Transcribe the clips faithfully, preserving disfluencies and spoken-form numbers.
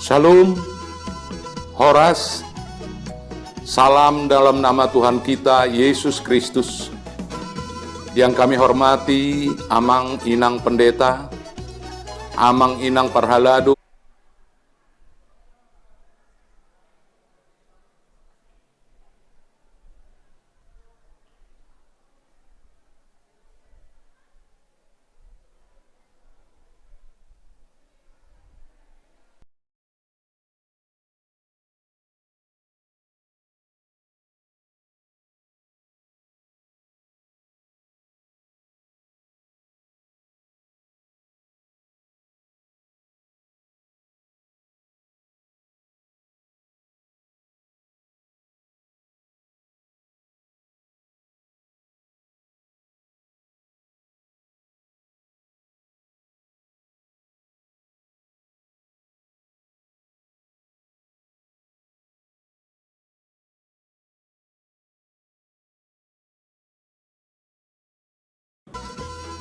Shalom, horas, salam dalam nama Tuhan kita, Yesus Kristus. Yang kami hormati Amang Inang Pendeta, Amang Inang Parhalado.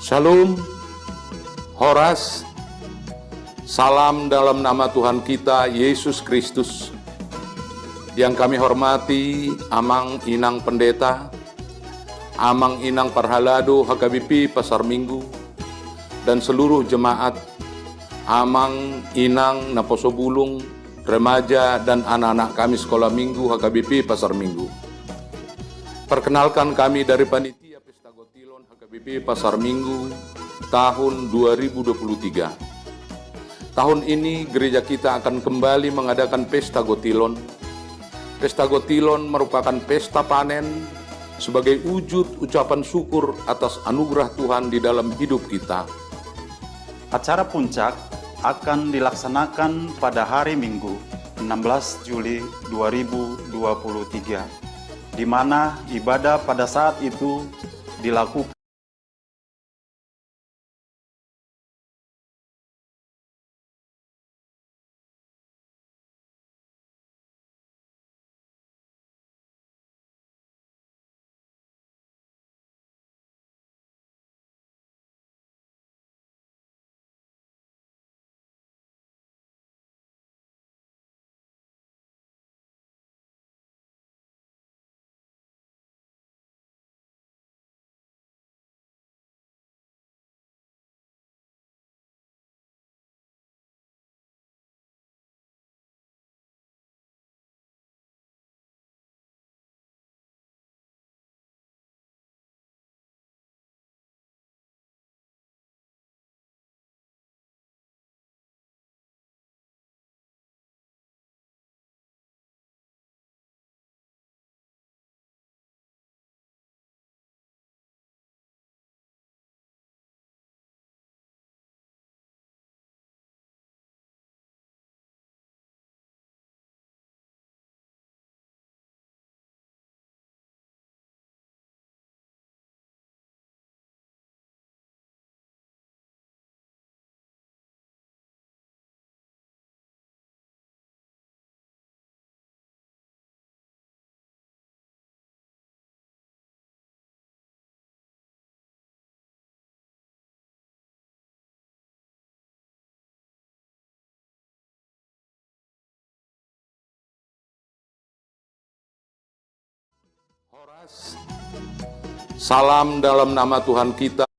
Shalom, horas, salam dalam nama Tuhan kita, Yesus Kristus. Yang kami hormati Amang Inang Pendeta, Amang Inang Parhalado H K B P Pasar Minggu, dan seluruh jemaat, Amang Inang naposo bulung, remaja, dan anak-anak kami Sekolah Minggu H K B P Pasar Minggu. Perkenalkan, kami dari Panitia Pesta Gotilon H K B P Pasar Minggu tahun dua ribu dua puluh tiga. Tahun ini gereja kita akan kembali mengadakan Pesta Gotilon. Pesta Gotilon merupakan pesta panen sebagai wujud ucapan syukur atas anugerah Tuhan di dalam hidup kita. Acara puncak akan dilaksanakan pada hari Minggu, enam belas Juli dua ribu dua puluh tiga, di mana ibadah pada saat itu dilakukan. Horas. Salam dalam nama Tuhan kita.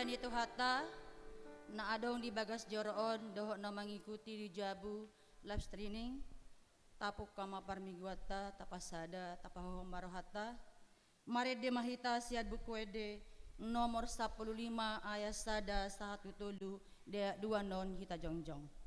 Hata ni Tuhanta, na adong di bagas joro on dohot na mangikuti di jabu live streaming, tapungka ma parmingguanta, tapasada, tapahohom ma rohanta. Marende ma hita sian Buku Ende nomor sampulu lima ayat sada sahat tu tolu, di ayat dua non hita jongjong.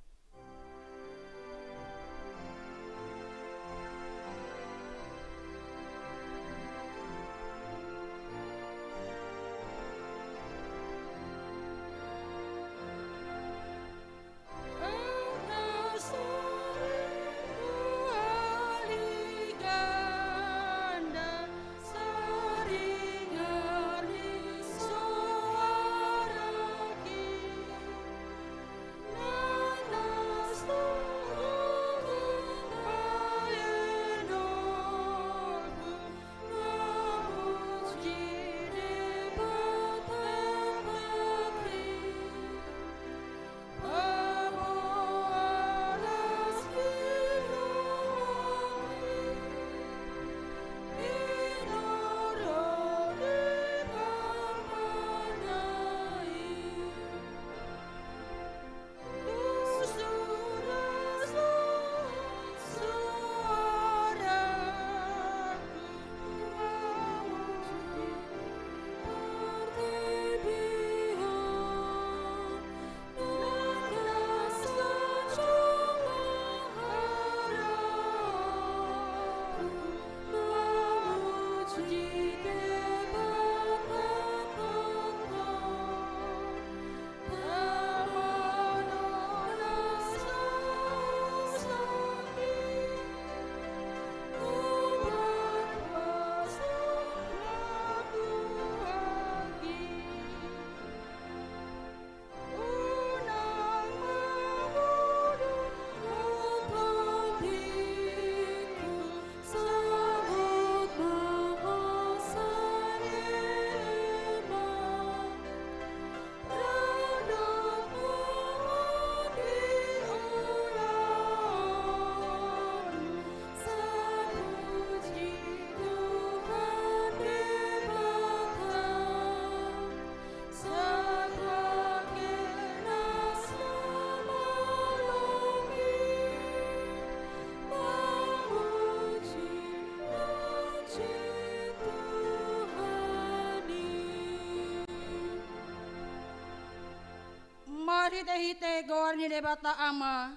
Marhitehite goar ni Debata Ama,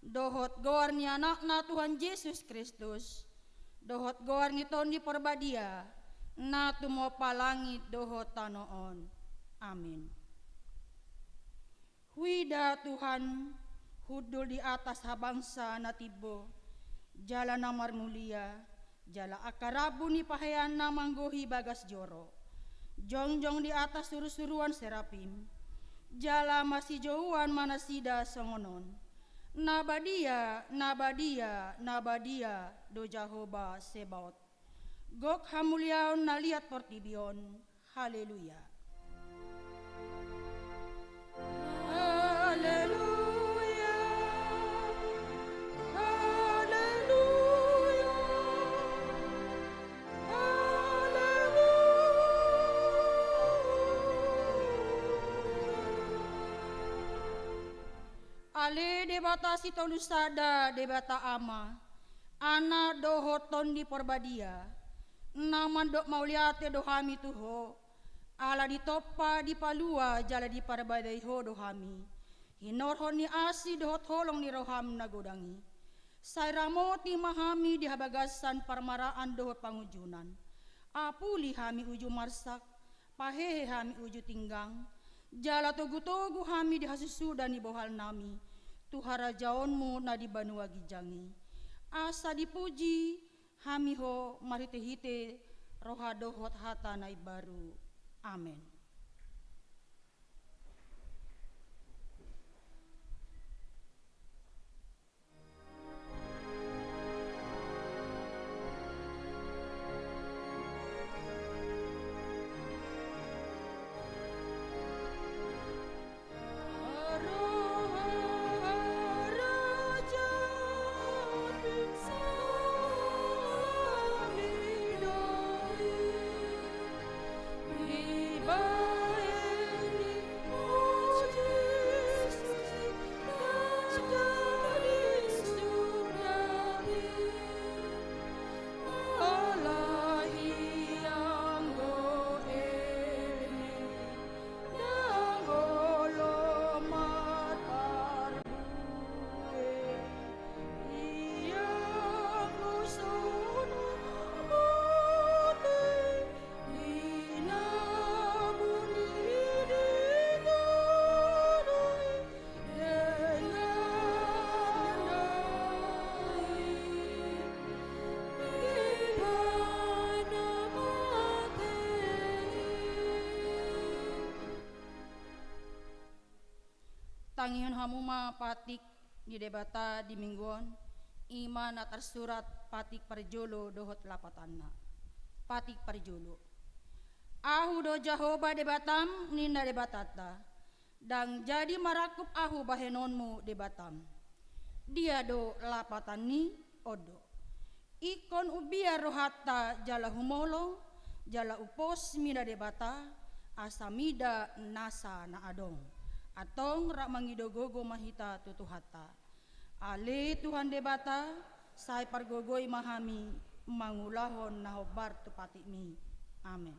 dohot goar ni Anakna Tuhan Jesus Kristus, dohot goar ni Tondi Porbadia, na tumompa langit dohot tano on. Amin. Huida Tuhan, hundul di atas habangsa na timbo, jala na marmulia, jala angka rambu ni paheanna manggohi bagas joro. Jongjong di atas surusuruan serapim, jala masijouan ma nasida songon on: Na badia, na badia, na badia do Jahowa Sebaot. Gok hamuliaon na liat portibi on. Haleluya. Haleluya. Haleluya. Haleluya. Ale Debata Sitolu Sada, Debata Ama, Anak dohot Tondi Porbadia, na mandok mauliate do hami tu Ho, ala ditompa, dipalua jala diparbadai Ho do hami, hinorhon ni asi dohot holong ni roham na godang i. Sai ramoti ma hami di habagasan parmaraan dohot pangunjunan. Apuli hami uju marsak, pahehe hami uju tinggang, jala togutogu hami di hasusuda ni bohalnami, tu harajaonmu na di banua ginjang i. Asa dipuji hami Ho marhitehite roha dohot hata na imbaru. Amen. Martangihon hamu ma patik ni Debata di minggu on, i ma na tarsurat patik parjolo dohot lapatanna. Patik parjolo. Ahu do Jahowa Debatam, ninna Debatanta, ndang jadi marangkup Ahu bahenonmu Debatam. Dia do lapatan ni on do. Ingkon umbiar rohanta jala humolo, jala umpos mida Debata, asa mida nasa na adong. Antong rap mangido gogo ma hita tu Tuhanta. Ale Tuhan Debata, sai pargogoi ma hami mangulahon na hombar tu patikmi. Amen.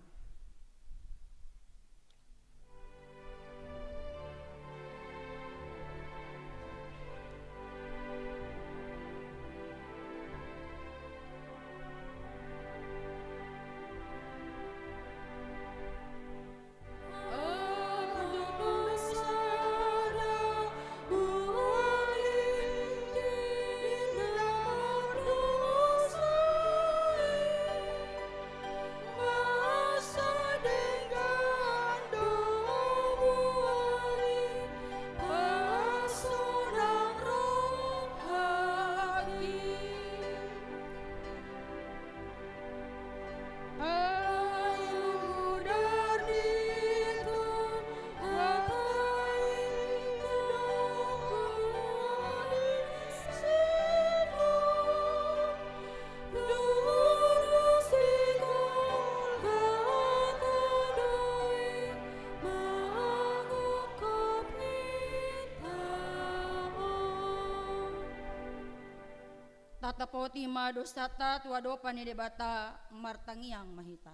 Tatapoti ma dosanta tu adopan ni Debata, martangiang ma hita.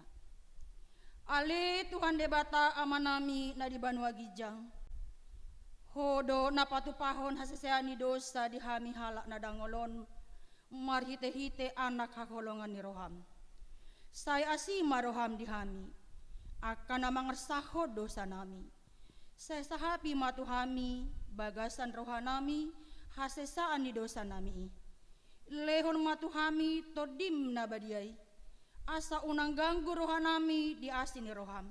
Ale Tuhan Debata Amanami na di banua ginjang, Ho do na patupahon hasesean ni dosa di hami halak na dangol on, marhitehite Anak haholongan ni roham. Sai asi ma roham di hami, angka na mangarsahon dosanami. Sai sahapi ma tu hami bagasan rohanami hasesaan ni dosanami i. Lehon ma tu hami Tondim na badia i, asa unang ganggu rohanami di asi ni roham.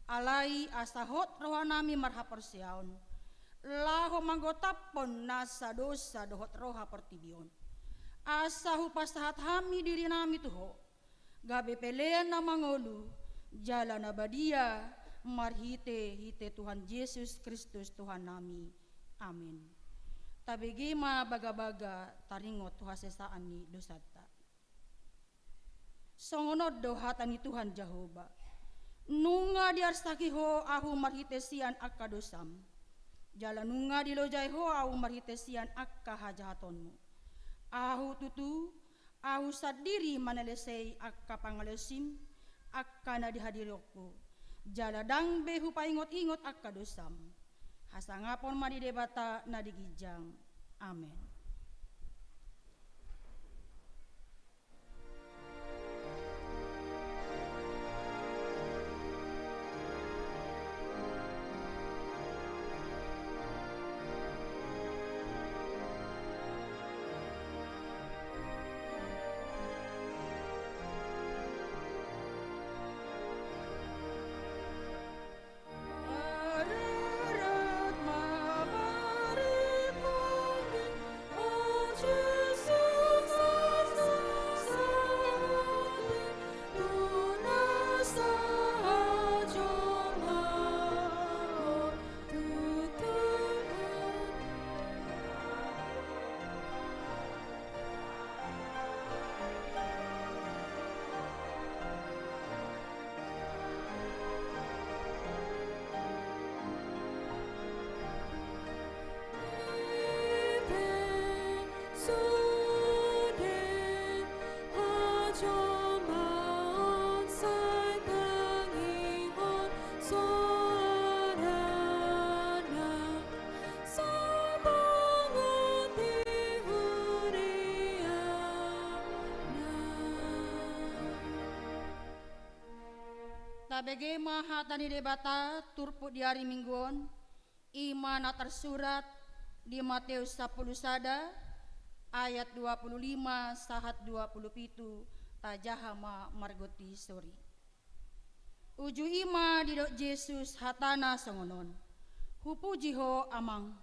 Alai asa hot rohanami marhaporseaon, laho manggotaphon nasa dosa dohot roha portibi on. Asa hupasahat hami dirinami tu Ho, gabe pelean na mangolu jala na badia, marhitehite Tuhan Jesus Kristus Tuhannami. Amen. Tabege ma bagabaga taringot tu hasesaan ni dosanta. Songon on do hata ni Tuhan Jahowa: Nunga diarsaki Ho Ahu marhite sian angka dosam, jala nunga dilojai Ho Ahu marhite sian angka hajahatonmu. Ahu tutu, Ahu sandiri manalesei angka pangalaosim, angka na di hadirionku, jala ndang be hupaingotingot angka dosam. Hasangapon ma di Debata na di ginjang. Amen. Tabege ma hata ni Debata turpuk di ari Minggu on, i ma na tarsurat di Mateus sampulu sada ayat dua pulu lima sahat dua pulu pitu, tajaha ma margonti sori. Uju i ma didok Jesus hatana songon on: Hupuji Ho Amang,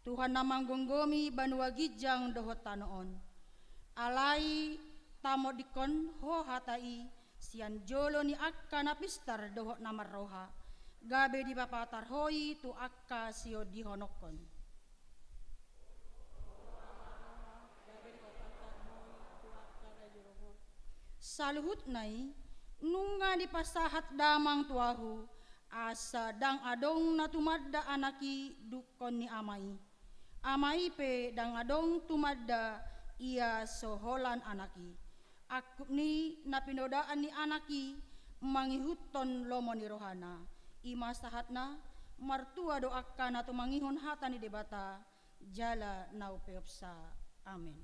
Tuhan na manggomgomi banua ginjang dohot tano on. Alai tamondingkon Ho hata i sian jolo ni angka na pistar dohot na marroha, gabe dipapatar Ho i tu angka siondihononhon. Saluhutna i nunga dipasahat damang tu ahu, asa ndang adong na tumanda Anak i dungkon ni Ama i. Ama i pe ndang adong tumanda ia so holan Anak i. Angkup ni na pinodaan ni Anak i mangihuthon lomo ni rohana. I ma sahatna, martua do angka na tumangihon hata ni Debata jala na umpeopsa. Amen.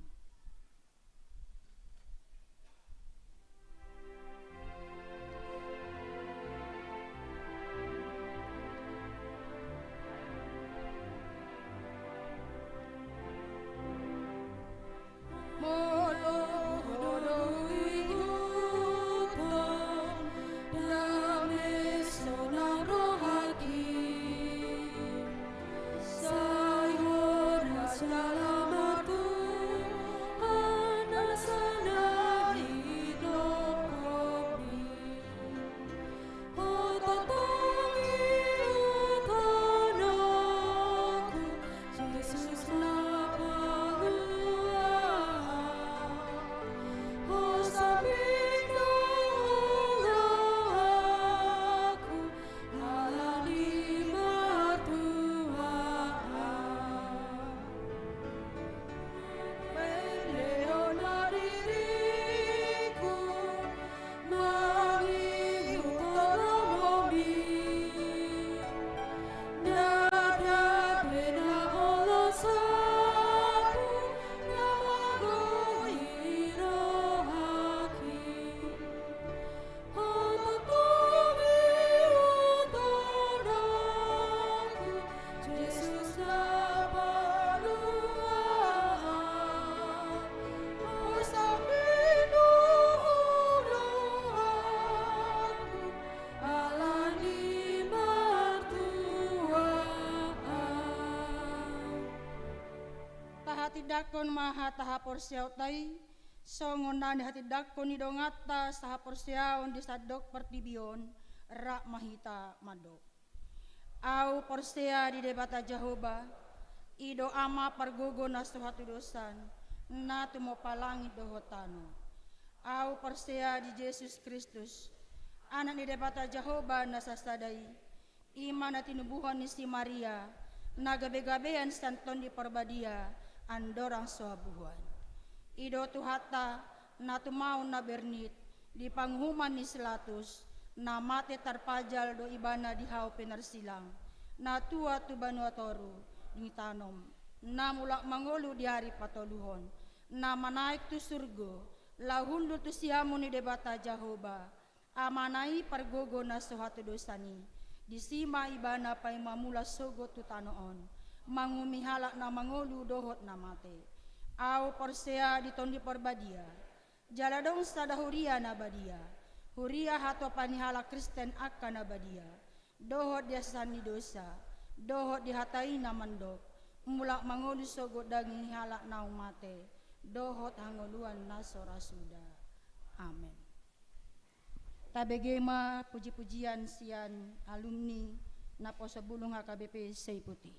Tahatindangkon ma hata haporseaonta i, songon na nihatindangkon ni donganta sahaporseaon di sandok portibi on, rap ma hita mandok. Ahu porsea di Debata Jahowa, i do Ama pargogo na so hatudosan, na tumompa langit dohot tano. Ahu porsea di Jesus Kristus, Anak ni Debata Jahowa na sasada i, i ma na tinubuhon ni si Maria, na gabegabean sian Tondi Parbadia, andorang so habuan. I do Tuhanta, na tumaon na bernit, di panguhuman ni si Latus, na mate tarpajal do ibana di hau pinarsilang, na tua tu banua toru, ditanom, na mulak mangolu di ari patoluhon, na manaek tu surgo, laho hundul tu siamun ni Debata Jahowa, Amana i pargogo na so hatudosan i, disi ma ibana paima mulak sogot tu tano on, manguhumi halak na mangolu dohot na mate. Ahu porsea di Tondi Parbadia, jala adong sada huria na badia, huria hatopan ni halak Kristen angka na badia, dohot di hasesaan ni dosa, dohot di hata i na mandok, mulak mangolu sogot daging ni halak naung mate, dohot hangoluan na so ra suda. Amen. Tabege ma puji-pujian sian alumni Naposo Bulung H K B P Sei Putih.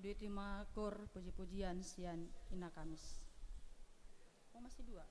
Diuduti ma koor puji-pujian sian Ina Kamis. Oh, masih dua.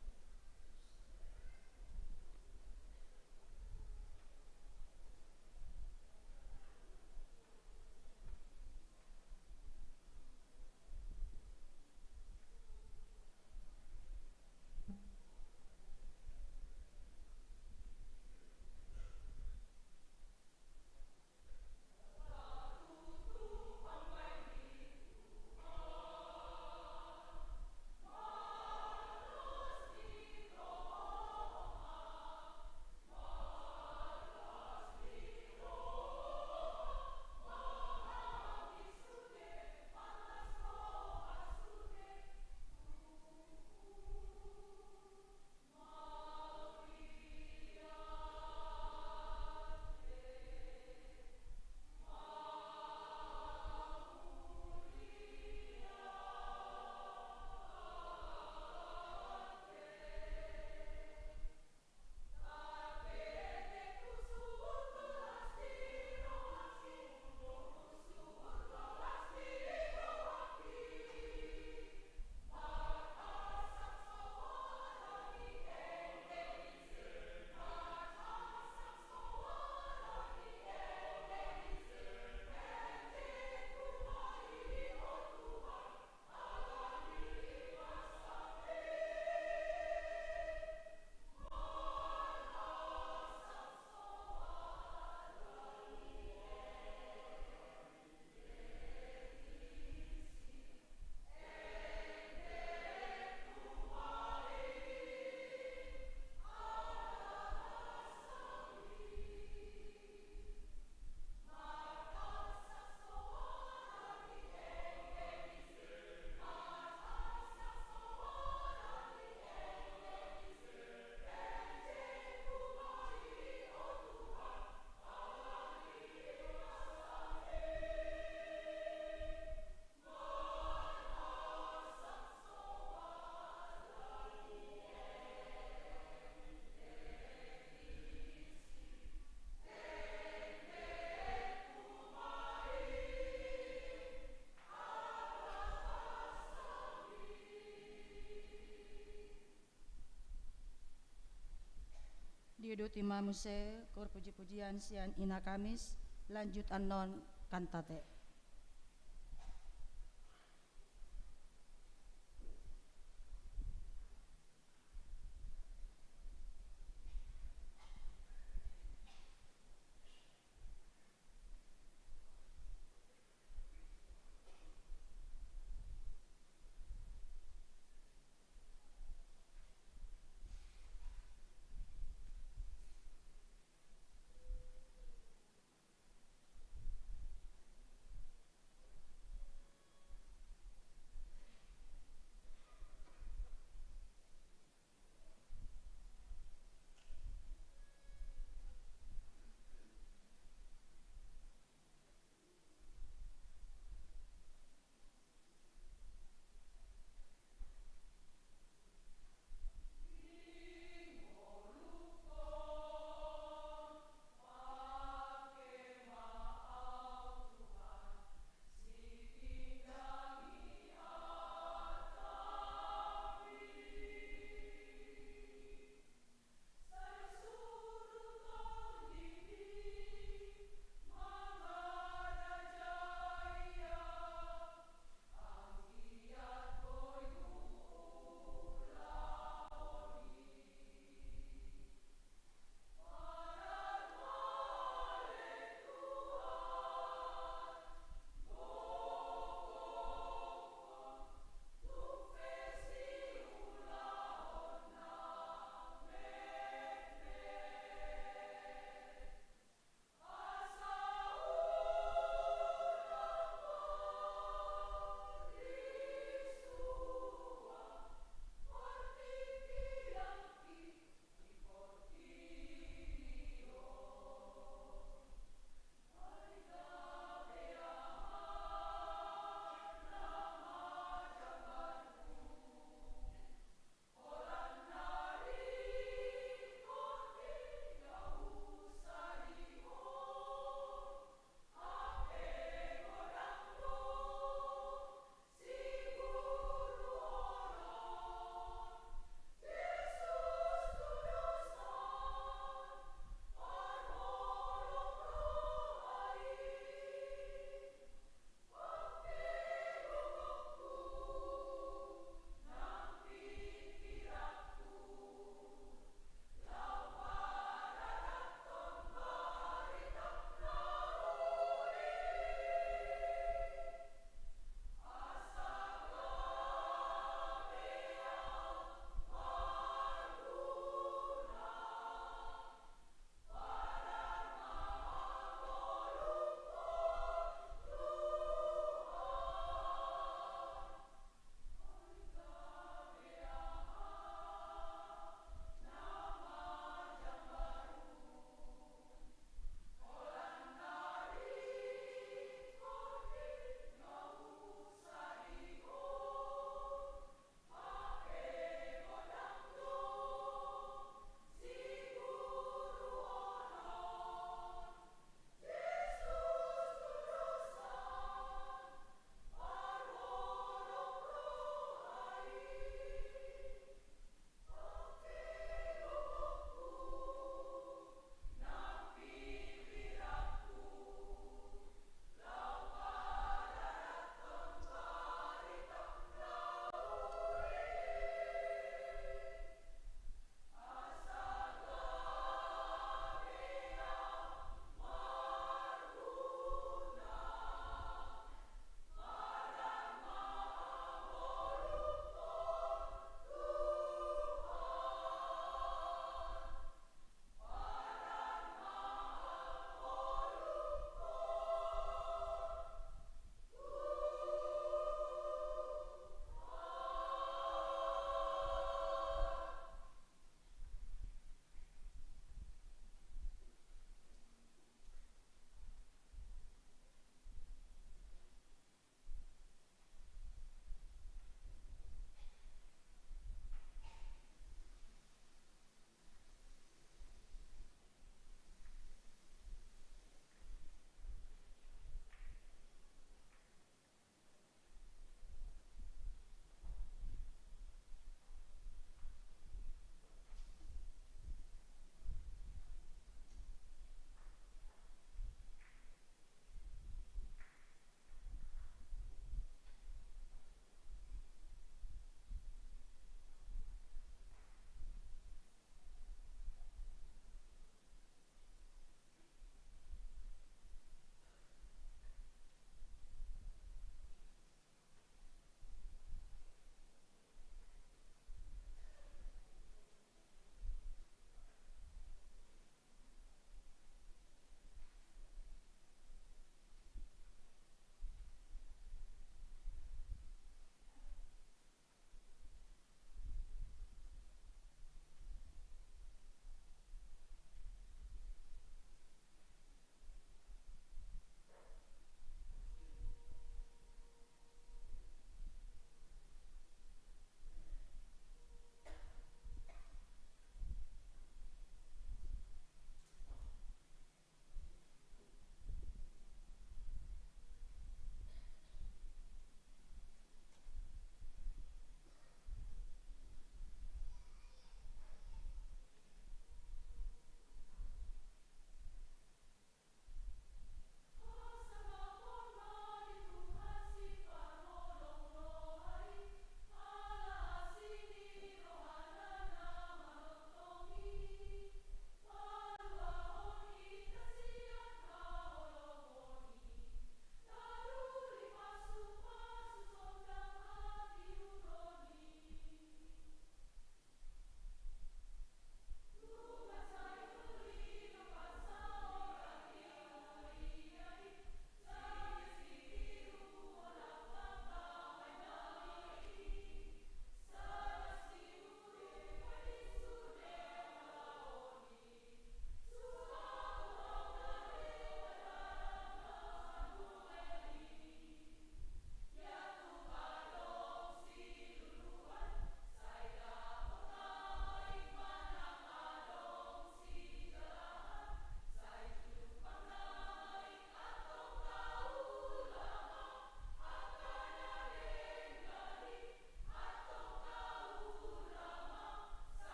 Diuduti ma muse koor puji-pujian sian Ina Kamis, lanjut annon kantate.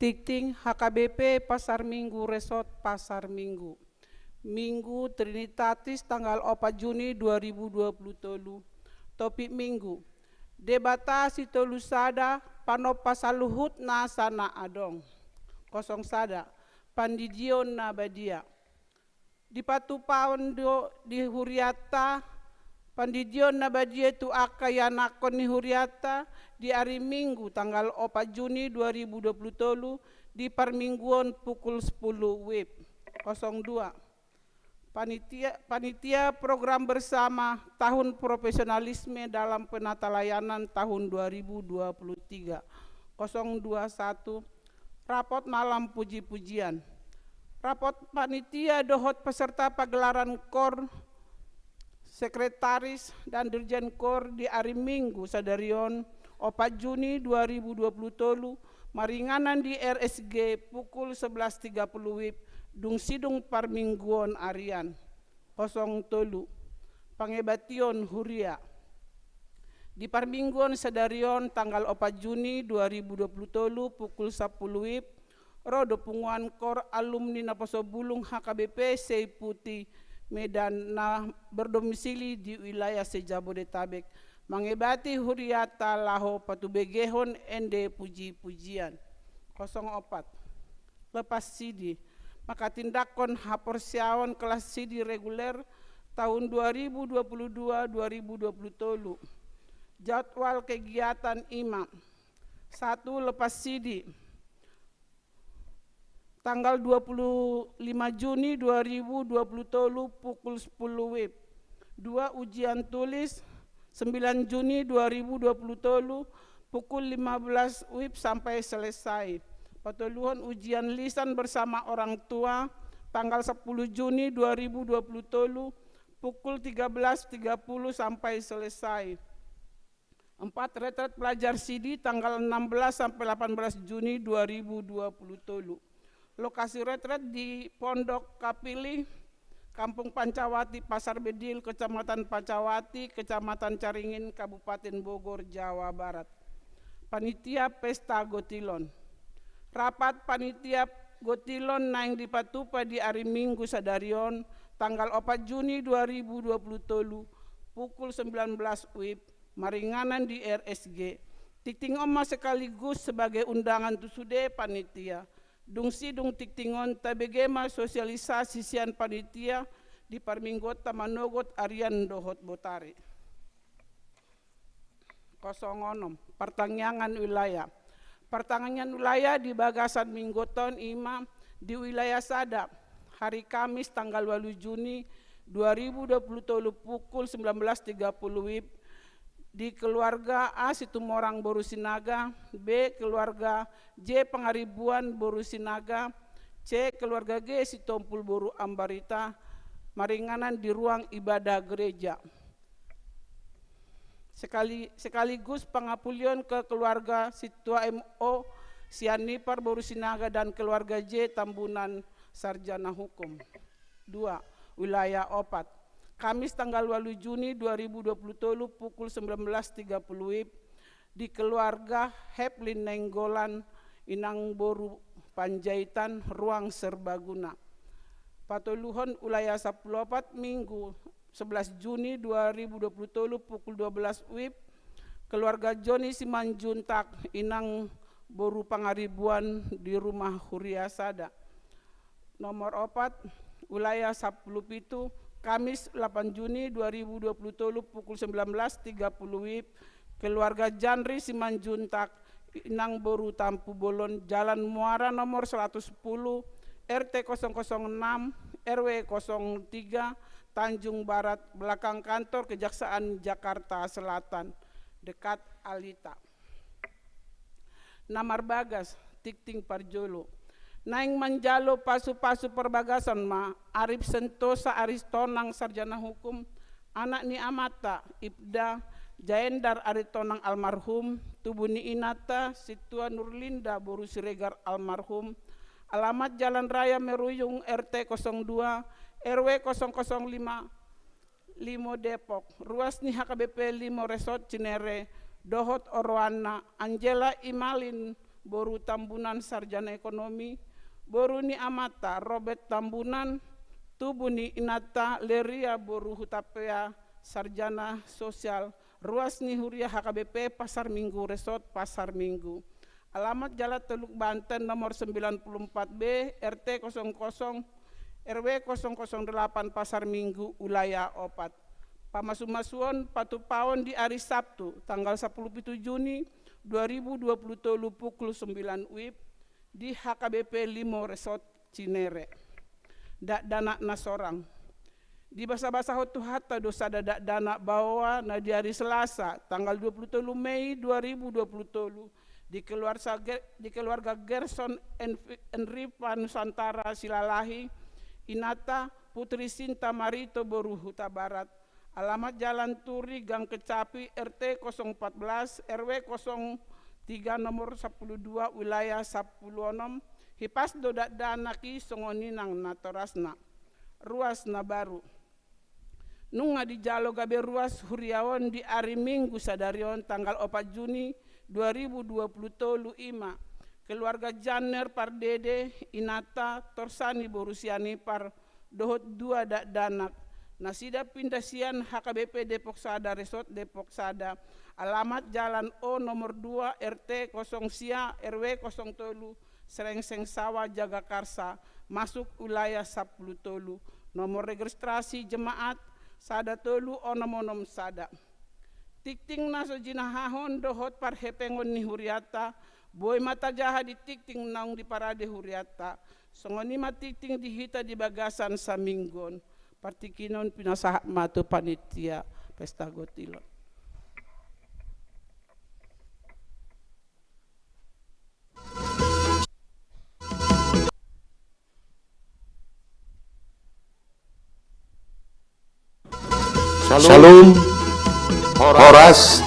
Tingting H K B P Pasar Minggu Resort Pasar Minggu. Minggu Trinitatis tanggal opat Juni dua ribu dua puluh tolu. Topik Minggu: Debata Sitolusada, panompa saluhut nasa na adong. Kosong sada. Pandidion na badia. Dipatupa on do di hurianta pandidion na badia tu angka ianakhon ni hurianta di ari Minggu tanggal opat Juni dua ribu dua puluh tolu di parmingguon pukul sepuluh wib. Kosong dua. Panitia, panitia program bersama tahun profesionalisme dalam penatalayanan tahun dua ribu dua puluh tiga. Kosong dua satu. Rapot malam puji-pujian. Rapot panitia dohot peserta pagelaran kor, sekretaris dan dirjen kor di ari Minggu sadari on, opat Juni dua ribu dua puluh tolu, maringanan di R S G pukul sebelas tiga puluh wib, dung sidung parmingguon arian. Kosong tolu. Pangebation huria. Di parmingguon sadari on tanggal opat Juni dua ribu dua puluh tolu pukul sapuluh wib, ro do punguan kor alumni naposo bulung H K B P Sei Putih Medan na berdomisili di wilayah se-Jabodetabek, mangebati hurianta laho patubegehon ende puji-pujian. Kosong opat. Lepas sidi. Manghatindanghon haporseaon kelas sidi reguler tahun dua ribu dua puluh dua dua ribu dua puluh tolu. Jadwal kegiatan i ma: satu. Lepas sidi, tanggal dua puluh lima Juni dua ribu dua puluh tolu pukul sepuluh wib. Dua. Ujian tulis, sembilan Juni dua ribu dua puluh tolu pukul lima belas wib sampai selesai. Patoluhon, ujian lisan bersama orang tua, tanggal sepuluh Juni dua ribu dua puluh tolu pukul tiga belas tiga puluh sampai selesai. Empat. Retret pelajar sidi, tanggal enam belas sampai delapan belas Juni dua ribu dua puluh tolu. Lokasi retret di Pondok Kapili, Kampung Pancawati, Pasar Bedil, Kecamatan Pancawati, Kecamatan Caringin, Kabupaten Bogor, Jawa Barat. Panitia pesta gotilon. Rapat panitia gotilon naeng dipatupa di ari Minggu sadari on, tanggal opat Juni dua ribu dua puluh tolu, pukul sembilan belas wib, maringanan di R S G. Tingting on ma sekaligus sebagai undangan tu sude panitia. Dung sidung tingting on, tabege ma sosialisasi sian panitia di parmingguonta manogot arian dohot botari. Kosong onom. Partangiangan wilayah. Partangiangan wilayah di bagasan mingguonta on i ma: di wilayah sada, hari Kamis tanggal ualu Juni dua ribu dua puluh tolu pukul sembilan belas tiga puluh wib, di keluarga A Situmorang boru Sinaga, B keluarga J Pangaribuan boru Sinaga, C keluarga G Sitompul boru Ambarita, maringanan di ruang ibadah gereja. Sekali, sekaligus pangapulion ke keluarga Sintua M O Sianipar boru Sinaga dan keluarga J Tambunan sarjana hukum. Dua. Wilayah opat. Kamis tanggal ualu Juni dua ribu dua puluh tolu pukul sembilan belas tiga puluh wib, di keluarga Heplin Nainggolan, inang boru Panjaitan, ruang serbaguna. Patoluhon, wilayah sampulu opat, Minggu sebelas Juni dua ribu dua puluh tolu pukul dua belas wib, keluarga Joni Simanjuntak, inang boru Pangaribuan, di rumah huria sada. Nomor opat, wilayah sampulu pitu, Kamis delapan Juni dua ribu dua puluh tolu pukul sembilan belas tiga puluh wib, keluarga Janri Simanjuntak, inang boru Tampubolon, Jalan Muara nomor seratus sepuluh, R T kosong kosong enam, R W kosong tiga, Tanjung Barat, belakang kantor Kejaksaan Jakarta Selatan, dekat Alita. Na marbagas, tingting parjolo. Naeng manjalo pasupasu parbagason ma Arif Sentosa Aritonang, sarjana hukum, anak ni amanta Ibda Jaendar Aritonang almarhum, tubu ni inanta Sintua Nurlinda boru Siregar almarhum, alamat Jalan Raya Meruyung, R T kosong dua, R W kosong kosong lima, Limo Depok, ruas ni H K B P Limo Resort Cinere, dohot oroanna Angela Imalin boru Tambunan, sarjana ekonomi, boru ni amanta Robert Tambunan, tubu ni inanta Leria boru Hutapea, sarjana sosial, ruas ni huria H K B P Pasar Minggu, Resort Pasar Minggu. Alamat Jalan Teluk Banten nomor sembilan puluh empat B, R T kosong kosong, R W kosong kosong delapan, Pasar Minggu, Wilayah opat. Pamasumasuon patupaon di ari Sabtu, tanggal sapuluh pitu Juni dua ribu dua puluh tolu, pukul sembilan WIB, di H K B P Limo Resort Cinere. Dakdanak na sorang. Dibasabasahon Tuhanta do sada dakdanak baoa na di ari Selasa, tanggal dua puluh tolu Mei dua ribu dua puluh tolu, di keluarga Ge-, di keluarga Gerson Enf-, Enripa Nusantara Silalahi, inanta Putri Sinta Marito boru Hutabarat, alamat Jalan Turi, Gang Kecapi, R T kosong empat belas, R W kosong tiga, nomor sapuluh dua, wilayah sapuluh onom. Hipas do dakdanak i songon i nang natorasna. Ruas na baru. Nunga dijalo gabe ruas huria on di ari Minggu sadari on, tanggal opat Juni dua ribu dua puluh tolu, i ma keluarga Janner Pardede, inanta Torsani boru Sianipar, dohot dua dakdanak. Nasida pinda sian H K B P Depok Sada, Resort Depok Sada, alamat Jalan O nomor dua, R T kosong sia, R W kosong tolu, Serengseng Sawah, Jagakarsa, masuk wilayah sapuluh tolu. Nomor registrasi jemaat sada tolu onom onom sada. Tingting na so jinahahon dohot parhepengon ni hurianta, boi ma tajaha di tingting naung diparade hurianta. Songon i ma tingting di hita di bagasan saminggu on. Partingkian on pinasahat ma tu panitia Pesta Gotilon. Shalom. Horas.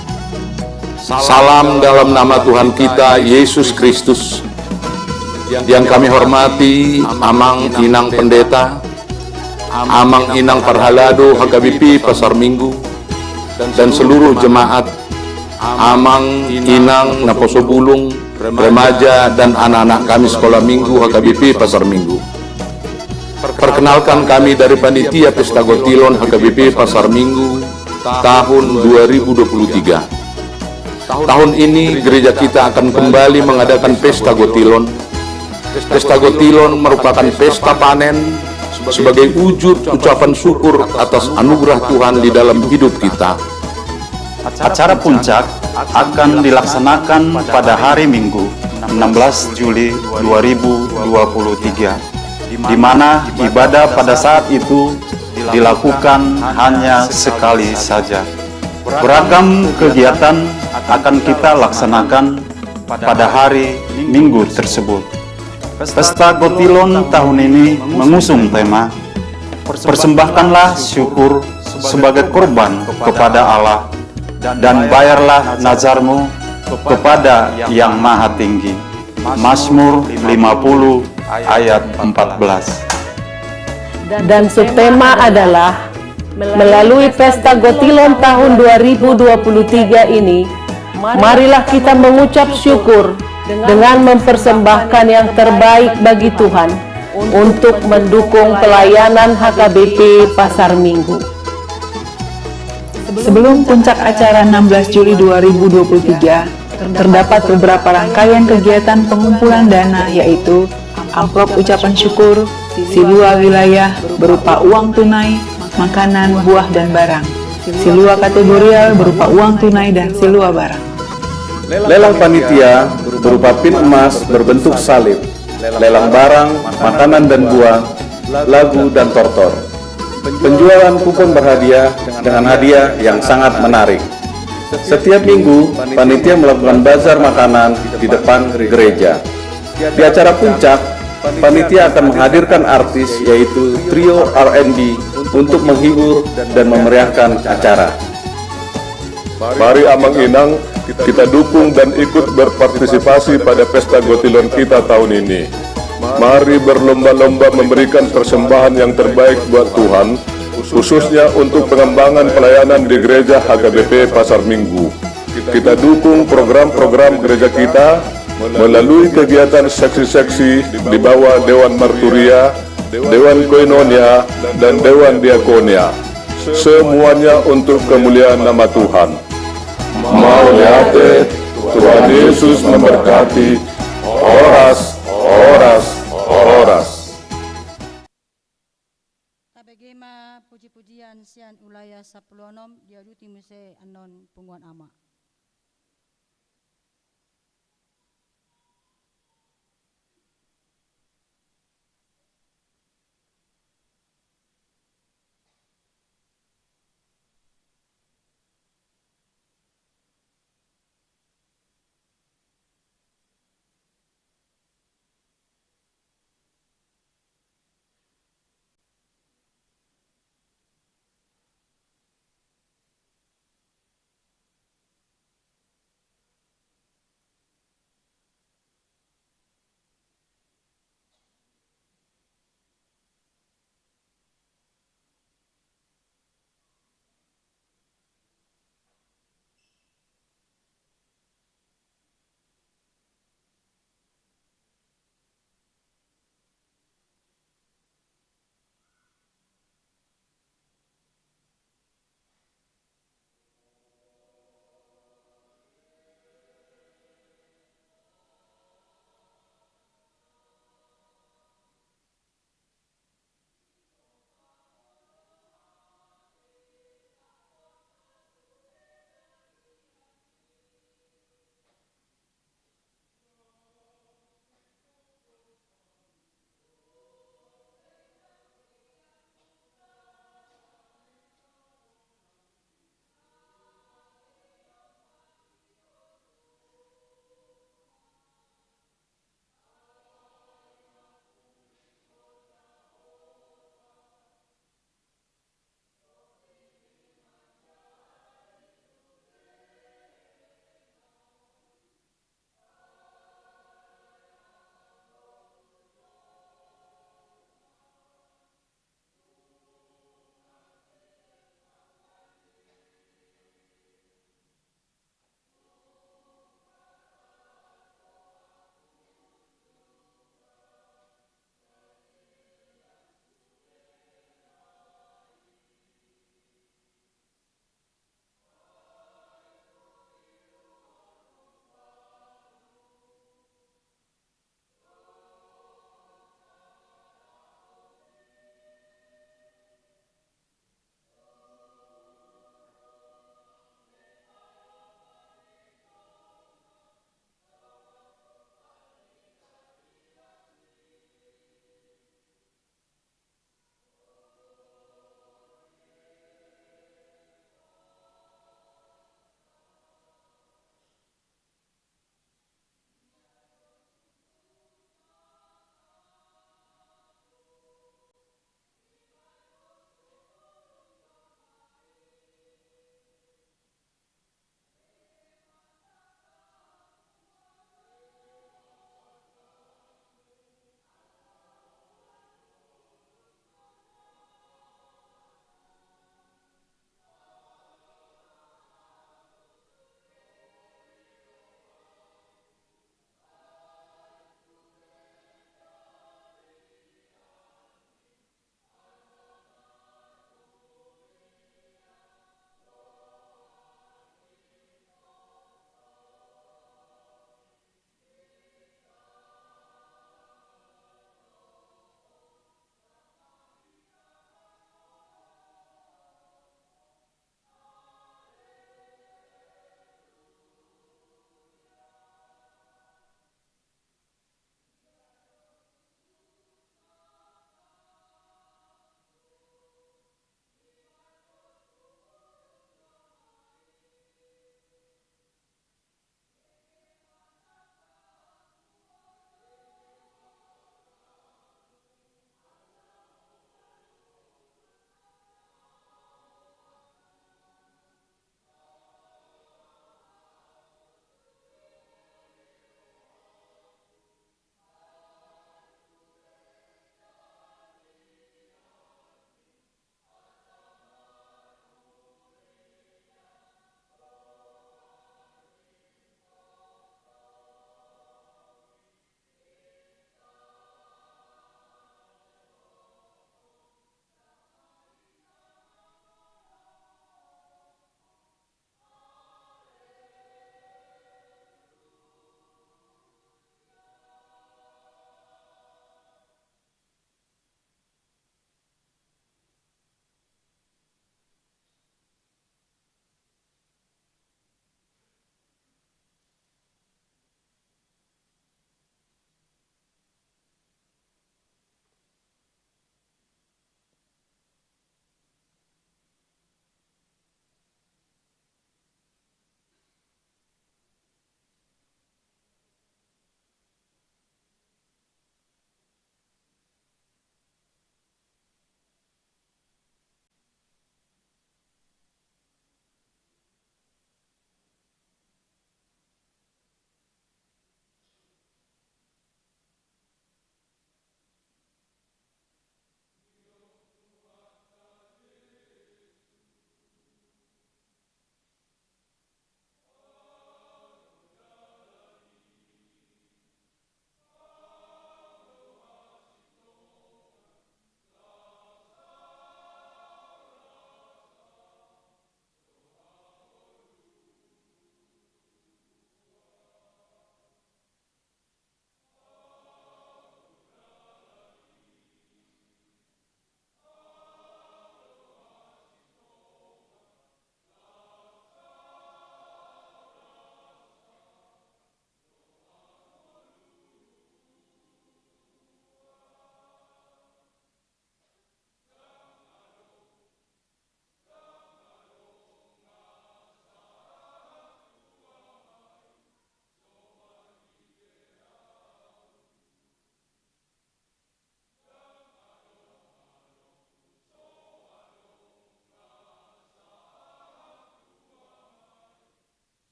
Salam dalam nama Tuhan kita, Yesus Kristus. Yang kami hormati Amang Inang Pendeta, Amang Inang Parhalado H K B P Pasar Minggu, dan seluruh jemaat, Amang Inang naposo bulung, remaja, dan anak-anak kami Sekolah Minggu H K B P Pasar Minggu. Perkenalkan, kami dari Panitia Pesta Gotilon H K B P Pasar Minggu tahun dua ribu dua puluh tiga. Tahun ini gereja kita akan kembali mengadakan Pesta Gotilon. Pesta Gotilon merupakan pesta panen sebagai wujud ucapan syukur atas anugerah Tuhan di dalam hidup kita. Acara puncak akan dilaksanakan pada hari Minggu, enam belas Juli dua ribu dua puluh tiga, di mana ibadah pada saat itu dilakukan hanya sekali saja. Beragam kegiatan akan kita laksanakan pada hari Minggu tersebut. Pesta Gotilon tahun ini mengusung tema, "Persembahkanlah syukur sebagai korban kepada Allah, dan bayarlah nazarmu kepada Yang Maha Tinggi." Mazmur lima puluh ayat empat belas. Dan subtema adalah, melalui Pesta Gotilon tahun dua ribu dua puluh tiga ini, marilah kita mengucap syukur dengan mempersembahkan yang terbaik bagi Tuhan untuk mendukung pelayanan H K B P Pasar Minggu. Sebelum puncak acara enam belas Juli dua ribu dua puluh tiga, terdapat beberapa rangkaian kegiatan pengumpulan dana, yaitu amplop ucapan syukur, silua wilayah berupa uang tunai, makanan, buah, dan barang, silua kategorial berupa uang tunai dan silua barang. Lelang panitia berupa pin emas berbentuk salib, lelang barang, makanan, dan buah, lagu, dan tortor. Penjualan kupon berhadiah dengan hadiah yang sangat menarik. Setiap minggu, panitia melakukan bazar makanan di depan gereja. Di acara puncak, panitia akan menghadirkan artis, yaitu trio R and B, untuk menghibur dan memeriahkan acara. Mari Amang Inang, kita dukung dan ikut berpartisipasi pada Pesta Gotilon kita tahun ini. Mari berlomba-lomba memberikan persembahan yang terbaik buat Tuhan, khususnya untuk pengembangan pelayanan di Gereja H K B P Pasar Minggu. Kita dukung program-program gereja kita, melalui kegiatan saksi-saksi di bawah Dewan Marturia, Dewan Koinonia, dan Dewan Diakonia. Semuanya untuk kemuliaan nama Tuhan. Mauliate, Tuhan Yesus memberkati. Horas, horas, horas. Tabege ma puji-pujian sian Ulaya sampulu onom, diuduti muse annon punguan ama.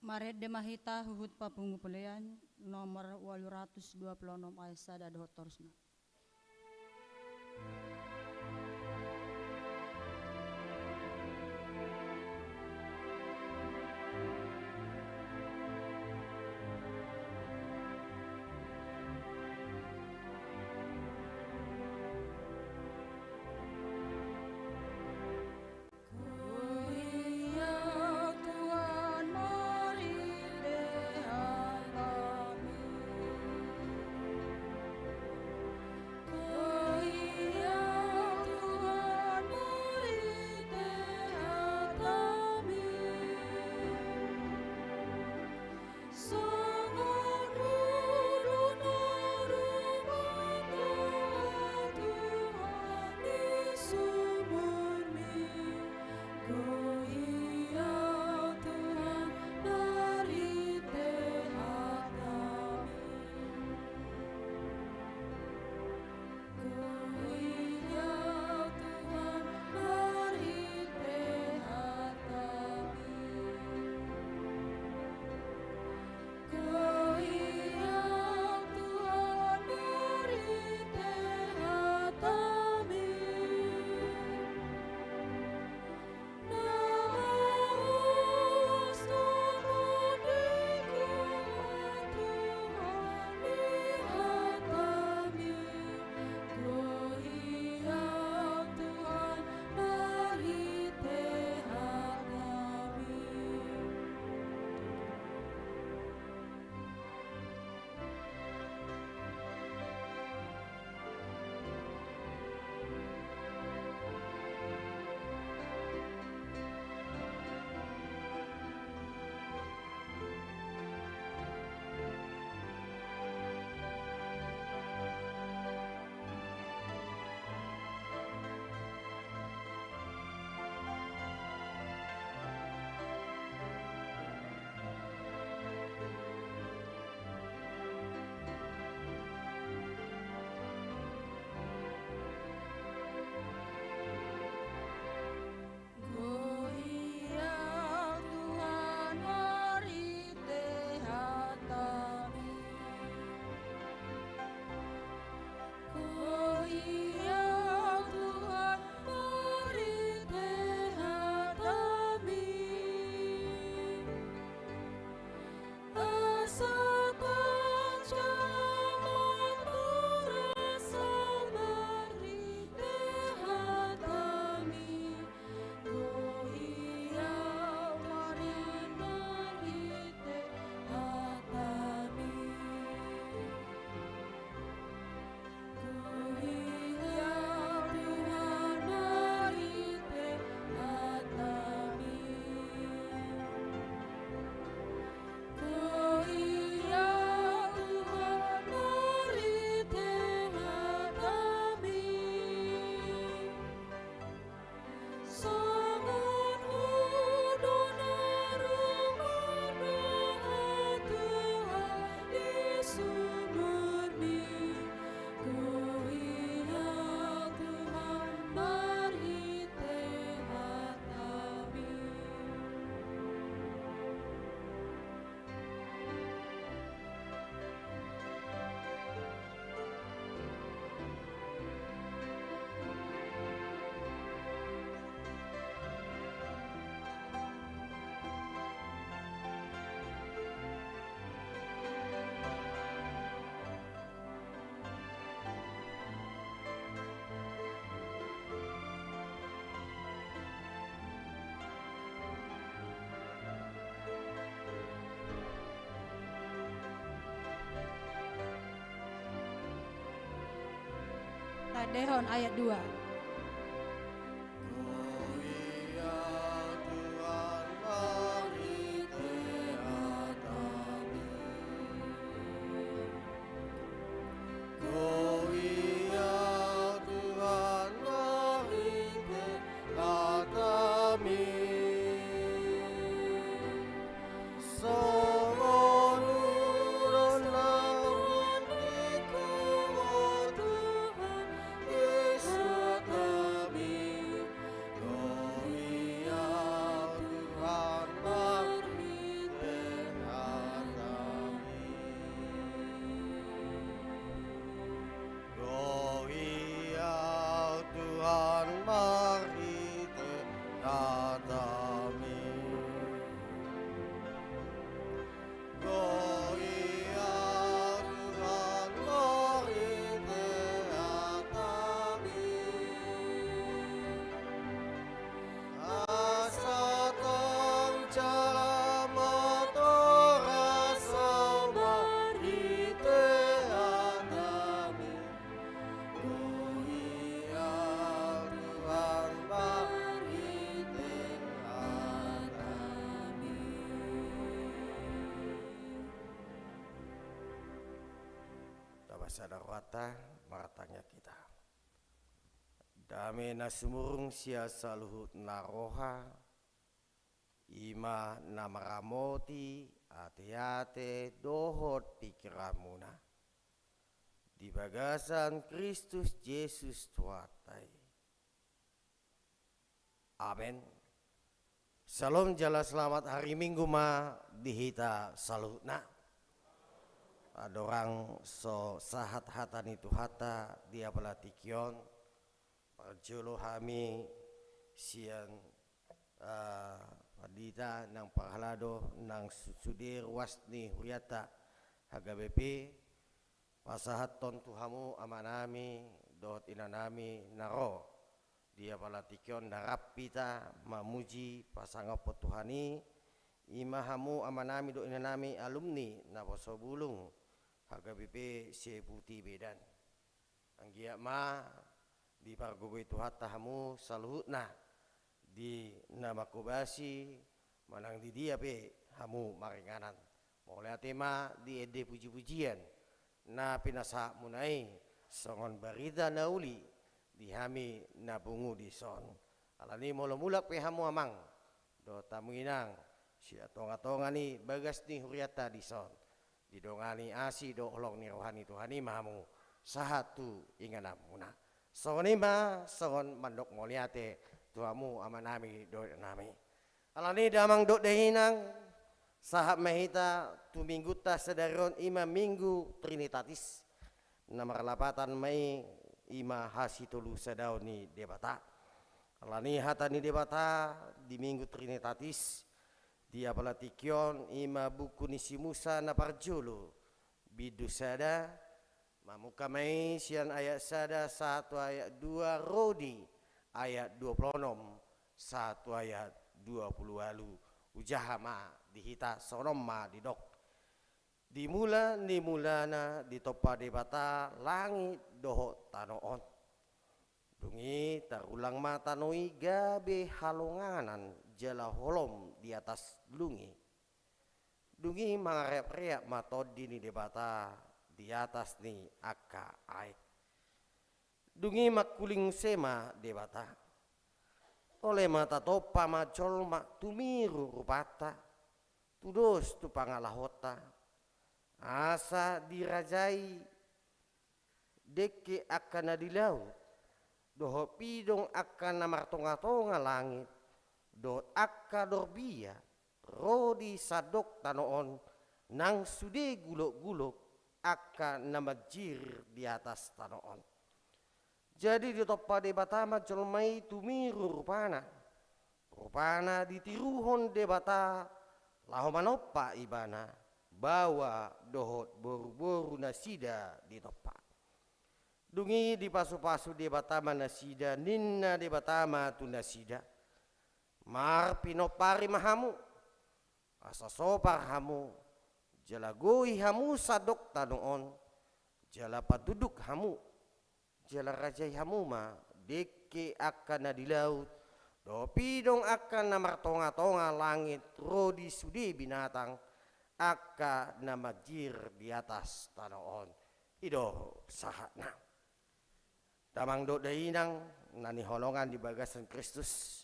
Marende ma hita huhut papungu polean nomor ualu ratus dua pulu onom, ayat sada dohot torusna. Tandehon ayat dua. Sada rohanta, martangiang hita. Dame na sumurung sian saluhut na roha, i ma na maramoti ateate dohot pingkiranmuna di bagasan Kristus Jesus Tuhanta i. Amen. Syalom, jala selamat hari Minggu ma di hita saluhutna. Andorang so sahat hata ni Tuhanta di apala tingki on, parjolo hami sian, ah, pandita nang parhalado nang su-, sude ruas ni hurianta H K B P, pasahathon tu hamu amanami dohot inanami na ro di apala tingki on, na rap hita mamuji pasangaphon Tuhan i, i ma hamu amanami dohot inanami alumni naposo bulung H K B P Seputi Medan. Anggiat ma dipargogoi Tuhanta hamu saluhutna di na manghobasi manang di dia pe hamu maringanan. Mauliate ma di ende pujipujian na pinasahatmuna i songon barita na uli di hami na pungu dison. Alani molo mulak pe hamu amang dohot hamu inang sian tongatonga ni bagas ni hurianta dison, didongani asi dohot holong ni roha ni Tuhan i ma hamu sahat tu ingananmuna. Songon i ma songon mandok mauliate tu hamu amanami dohot inanami. Alani damang dohot dainang, sahat ma hita tu minggunta sadari on, i ma Minggu Trinitatis. Na marlapatan ma i, i ma hasitolusadaon ni Debata. Alani hata ni Debata di Minggu Trinitatis di apala tingki on, i ma buku ni si Musa na parjolo, bindu sada, mamungka ma i sian ayat sada sahat tu ayat dua ro di ayat dua pulu onom sahat tu ayat dua pulu ualu. Hujaha ma di hita, songon on ma didok. Di mula ni mulana ditompa Debata langit dohot tano on. Dung i tarulang ma tano i gabe halonganan jala holom di atas lung i. Dung i mangareapreap ma Tondi ni Debata di atas ni angka aek. Dung i mangkuling muse ma Debata. Tole ma tatompa ma jolma tumiru rupanta, tudos tu pangalahonta, asa dirajai dengke angka na di laut, dohot pidong angka na martongatonga langit, dohot angka dorbia ro di sandok tano on, nang sude gulokgulok angka na manjir di atas tano on. Jadi ditompa Debata ma jolma i tumiru rupana. Rupana ditiruhon Debata laho manompa ibana, baoa dohot boruboru nasida ditompa. Dung i dipasupasu Debata ma nasida, ninna Debata ma tu nasida: Marpinompari ma hamu, asa sopar hamu, jala goi hamu sandok tano on, jala patunduk hamu, jala rajai hamu ma dengke angka na di laut, dohot pidong angka na martongatonga langit ro di sude binatang, angka na manjir di atas tano on. I do sahatna. Damang dohot dainang na hinaholongan di bagasan Kristus,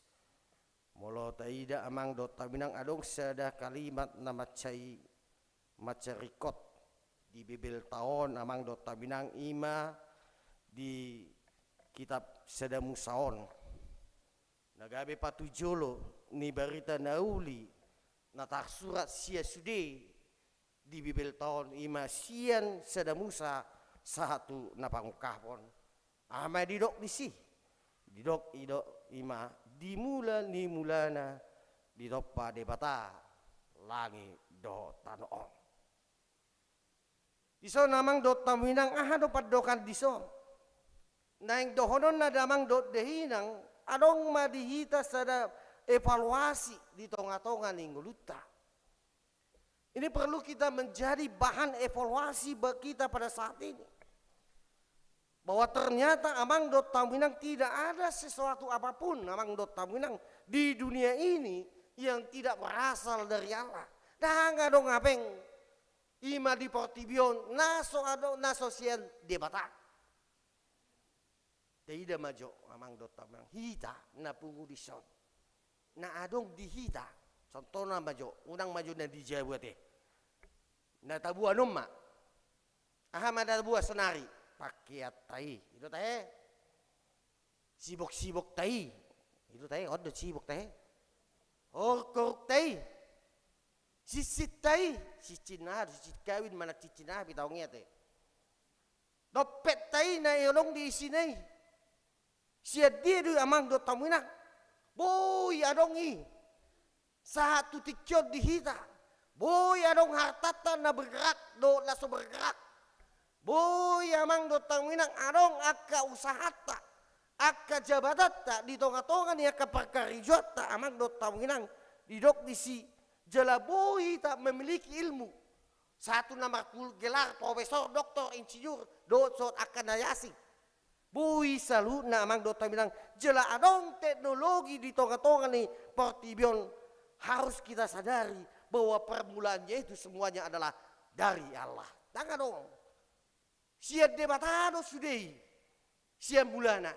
molo taida amang dohot hamu inang, adong sada kalimat na mansai mansaringkot di Bibelta on amang dohot hamu inang, i ma di kitab Sada Musa on. Na gabe patujolo ni barita na uli na tarsurat sian sude di Bibelta on, i ma sian Sada Musa sahat tu na pangungkapon. Aha ma didok disi? Didok i do, i ma di mula ni mulana ditompa Debata langit dohot tano on. Dison amang dohot hamu inang, aha do pandohan dison? Naeng dohononna damang dohot dainang, adong ma di hita sada evaluasi di tongatonga ni ngolunta. Ini perlu kita menjadi bahan evaluasi bagi kita pada saat ini. Bahwa ternyata amang dohot hamu inang, tidak ada sesuatu apapun amang dohot hamu inang di dunia ini yang tidak berasal dari Allah. Ndang adong hepeng I ma di portibi on, na so adong, na so sian Debata. Taida ma jo, amang dohot hamu inang, hita na pungu dison. Na adong di hita. Contohna ma jo, unang ma jo na di jabu ate. Na taboan on ma. Aha ma na taboan sonari? Pakeanta i. I do tahe. Siboksibokta i. I do tahe, on do sibokta i. Orukorukta i. Sinsinta i. Sinsin aha do, sinsin kawin manang sinsin aha pe taon i ate. Dompetta i na adong di isina i. Sian dia do i amang dohot hamu inang? Boi adong i. Sahat tu tingki on di hita. Boi adong hartanta na bergerak dohot na so bergerak. Boi amang dohot hamu inang adong angka usahanta, angka jabatanta di tongatonga ni angka parkarejoanta amang dohot hamu inang. Didok disi, jala boi hita memiliki ilmu. Sahat tu na marpul gelar profesor, doktor, insinyur, dohot songon angka na asing. Boi saluhutna amang dohot hamu inang, jala adong teknologi di tongatonga ni portibi on. Harus kita sadari bahwa permulaannya itu semuanya adalah dari Allah. Ndang adong. Sian Debata do sude i. Sian mulana.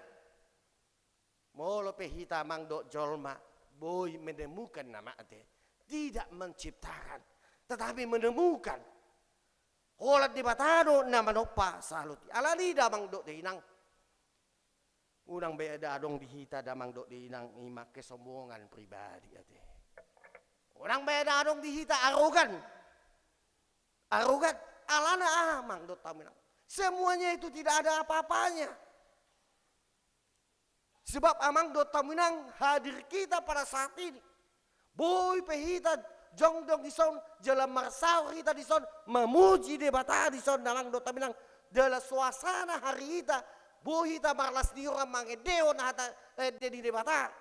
Molo pe hita amang dohot jolma, boi menemukan na mate. Tidak menciptakan, tetapi menemukan. Holan Debata do na manompa saluhut i. Alani i damang dohot dainang. Unang be adong di hita damang dohot dainang i ma kesombongan pribadi ate. Unang be adong di hita arogan. Arogan, alana aha amang dohot hamu inang? Semuanya itu tidak ada apa-apanya. Sebab amang dohot hamu inang, hadir kita pada saat ini. Boi pe hita jongjong dison, jala marsaor hita dison, mamuji Debata dison amang dohot hamu inang. Dalam suasana hari hita, boi hita marlas ni roha mangendehon hata, eh, ende ni Debata.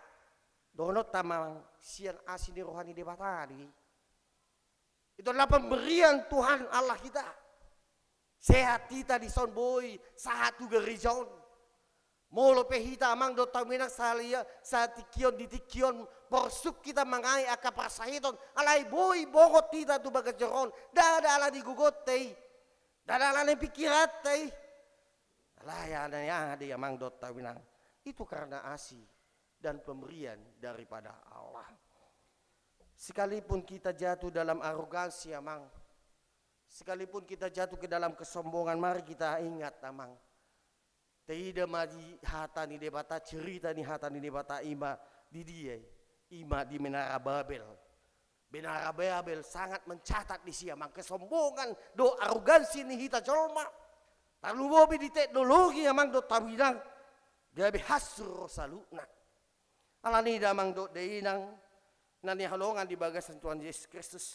Dohononta amang, sian asi ni roha ni Debata do i. Itu adalah pemberian Tuhan Allah kita. Sehat hita dison boi, sahat tu gareja on. Molo pe hita amang dohot hamu inang salia, satingki on di tingki on, porsuk hita mangalehon angka parsahiton, alai boi bongot hita tu bagas joro on, ndada alani gogonta i, ndada alani pikiranta i. Alai alani aha do i amang dohot hamu inang? Itu karena asi dan pemberian daripada Allah. Sekalipun kita jatuh dalam arogansi, amang, sekalipun kita jatuh ke dalam kesombongan, mari kita ingat, amang. Taida ma di hata ni Debata, cerita ni hata ni Debata i ma di dia i? I ma di Menara Babel. Menara Babel sangat mencatat disi, amang, kesombongan dohot arogansi ni hita jolma. Tarlumobi di teknologi, amang dohot hamu inang, gabe hancur saluhutna. Alani i damang dohot dainang na hinaholongan di bagasan Tuhan Jesus Kristus,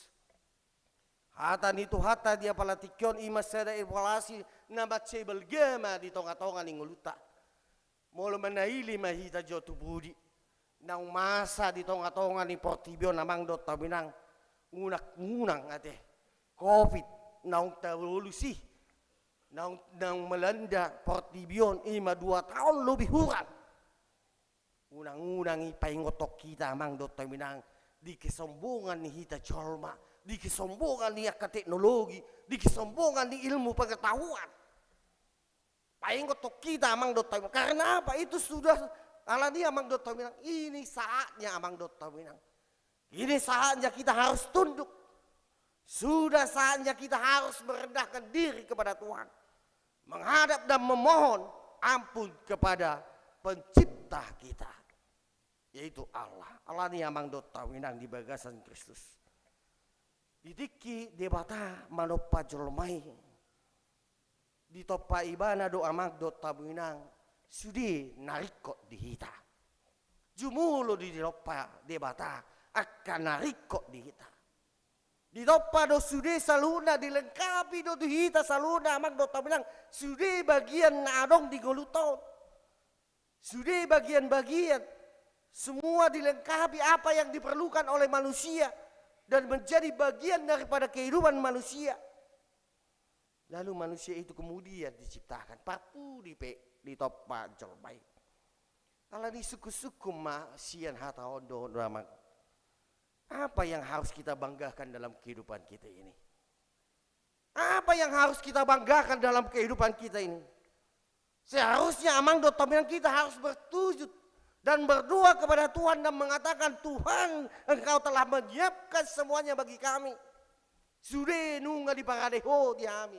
hata ni Tuhanta di apala tingki on i ma sada evaluasi na mansai balga ma di tongatonga ni ngolunta. Molo manaili ma hita jo tu pudi, naung masa di tongatonga ni portibi on, amang dohot hamu inang, unang-unang ate, covid naung tabolus i, naung, naung melanda portibi on i ma dua taon lobi hurang. Unang-unang i paingothon hita, amang dohot hamu inang, di kesombongan ni hita jolma, di kesombongan ni angka teknologi, di kesombongan ni ilmu pengetahuan. Paingothon hita, amang dohot hamu inang. Karena apa? Itu sudah, alani i, amang dohot hamu inang, ini saatnya, amang dohot hamu inang. Ini saatnya kita harus tunduk. Sudah saatnya kita harus merendahkan diri kepada Tuhan, menghadap dan memohon ampun kepada Pencipta kita, yaitu Allah. Alani i, amang dohot hamu inang, di bagasan Kristus, di tingki Debata manompa jolma i, ditompa Ibana do, amang dohot hamu inang, sude na ringkot di hita. Jumolo do ditompa Debata angka na ringkot di hita. Ditompa do sude saluhutna, dilengkapi do tu hita saluhutna, amang dohot hamu inang, sude bagian na adong di ngolunta on. Sude bagian-bagian, semua dilengkapi apa yang diperlukan oleh manusia dan menjadi bagian daripada kehidupan manusia. Lalu manusia itu kemudian diciptakan, parpudi pe ditompa jolma i. Alani i sungkun-sungkun ma sian hata on dohot damang. Apa yang harus kita banggakan dalam kehidupan kita ini? Apa yang harus kita banggakan dalam kehidupan kita ini? Seharusnya, amang dohot hamu inang, kita harus bersujud dan berdoa kepada Tuhan dan mengatakan, "Tuhan, Engkau telah menyiapkan semuanya bagi kami. Sude nunga diparade Ho di hami.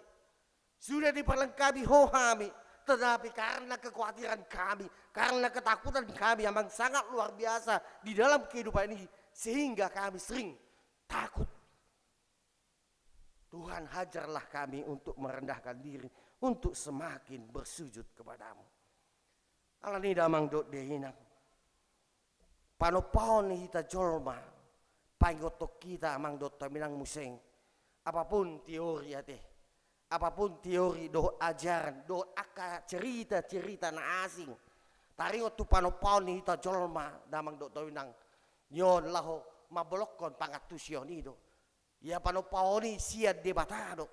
Sudah diperlengkapi Ho hami, tetapi karena kekhawatiran kami, karena ketakutan kami, amang, sangat luar biasa di dalam kehidupan ini, sehingga kami sering takut. Tuhan, ajarlah kami untuk merendahkan diri, untuk semakin bersujud kepada-Mu." Alani i, damang dohot dainang, panompaon ni hita jolma, paingothon hita, amang dohot hamu inang, muse, apapun teori ate, apapun teori dohot ajaran dohot angka cerita-cerita na asing, taringot tu panompaon ni hita jolma, damang dohot dainang, nion laho mambolongkon pangantusion i do. Ia panompaon i sian Debata do.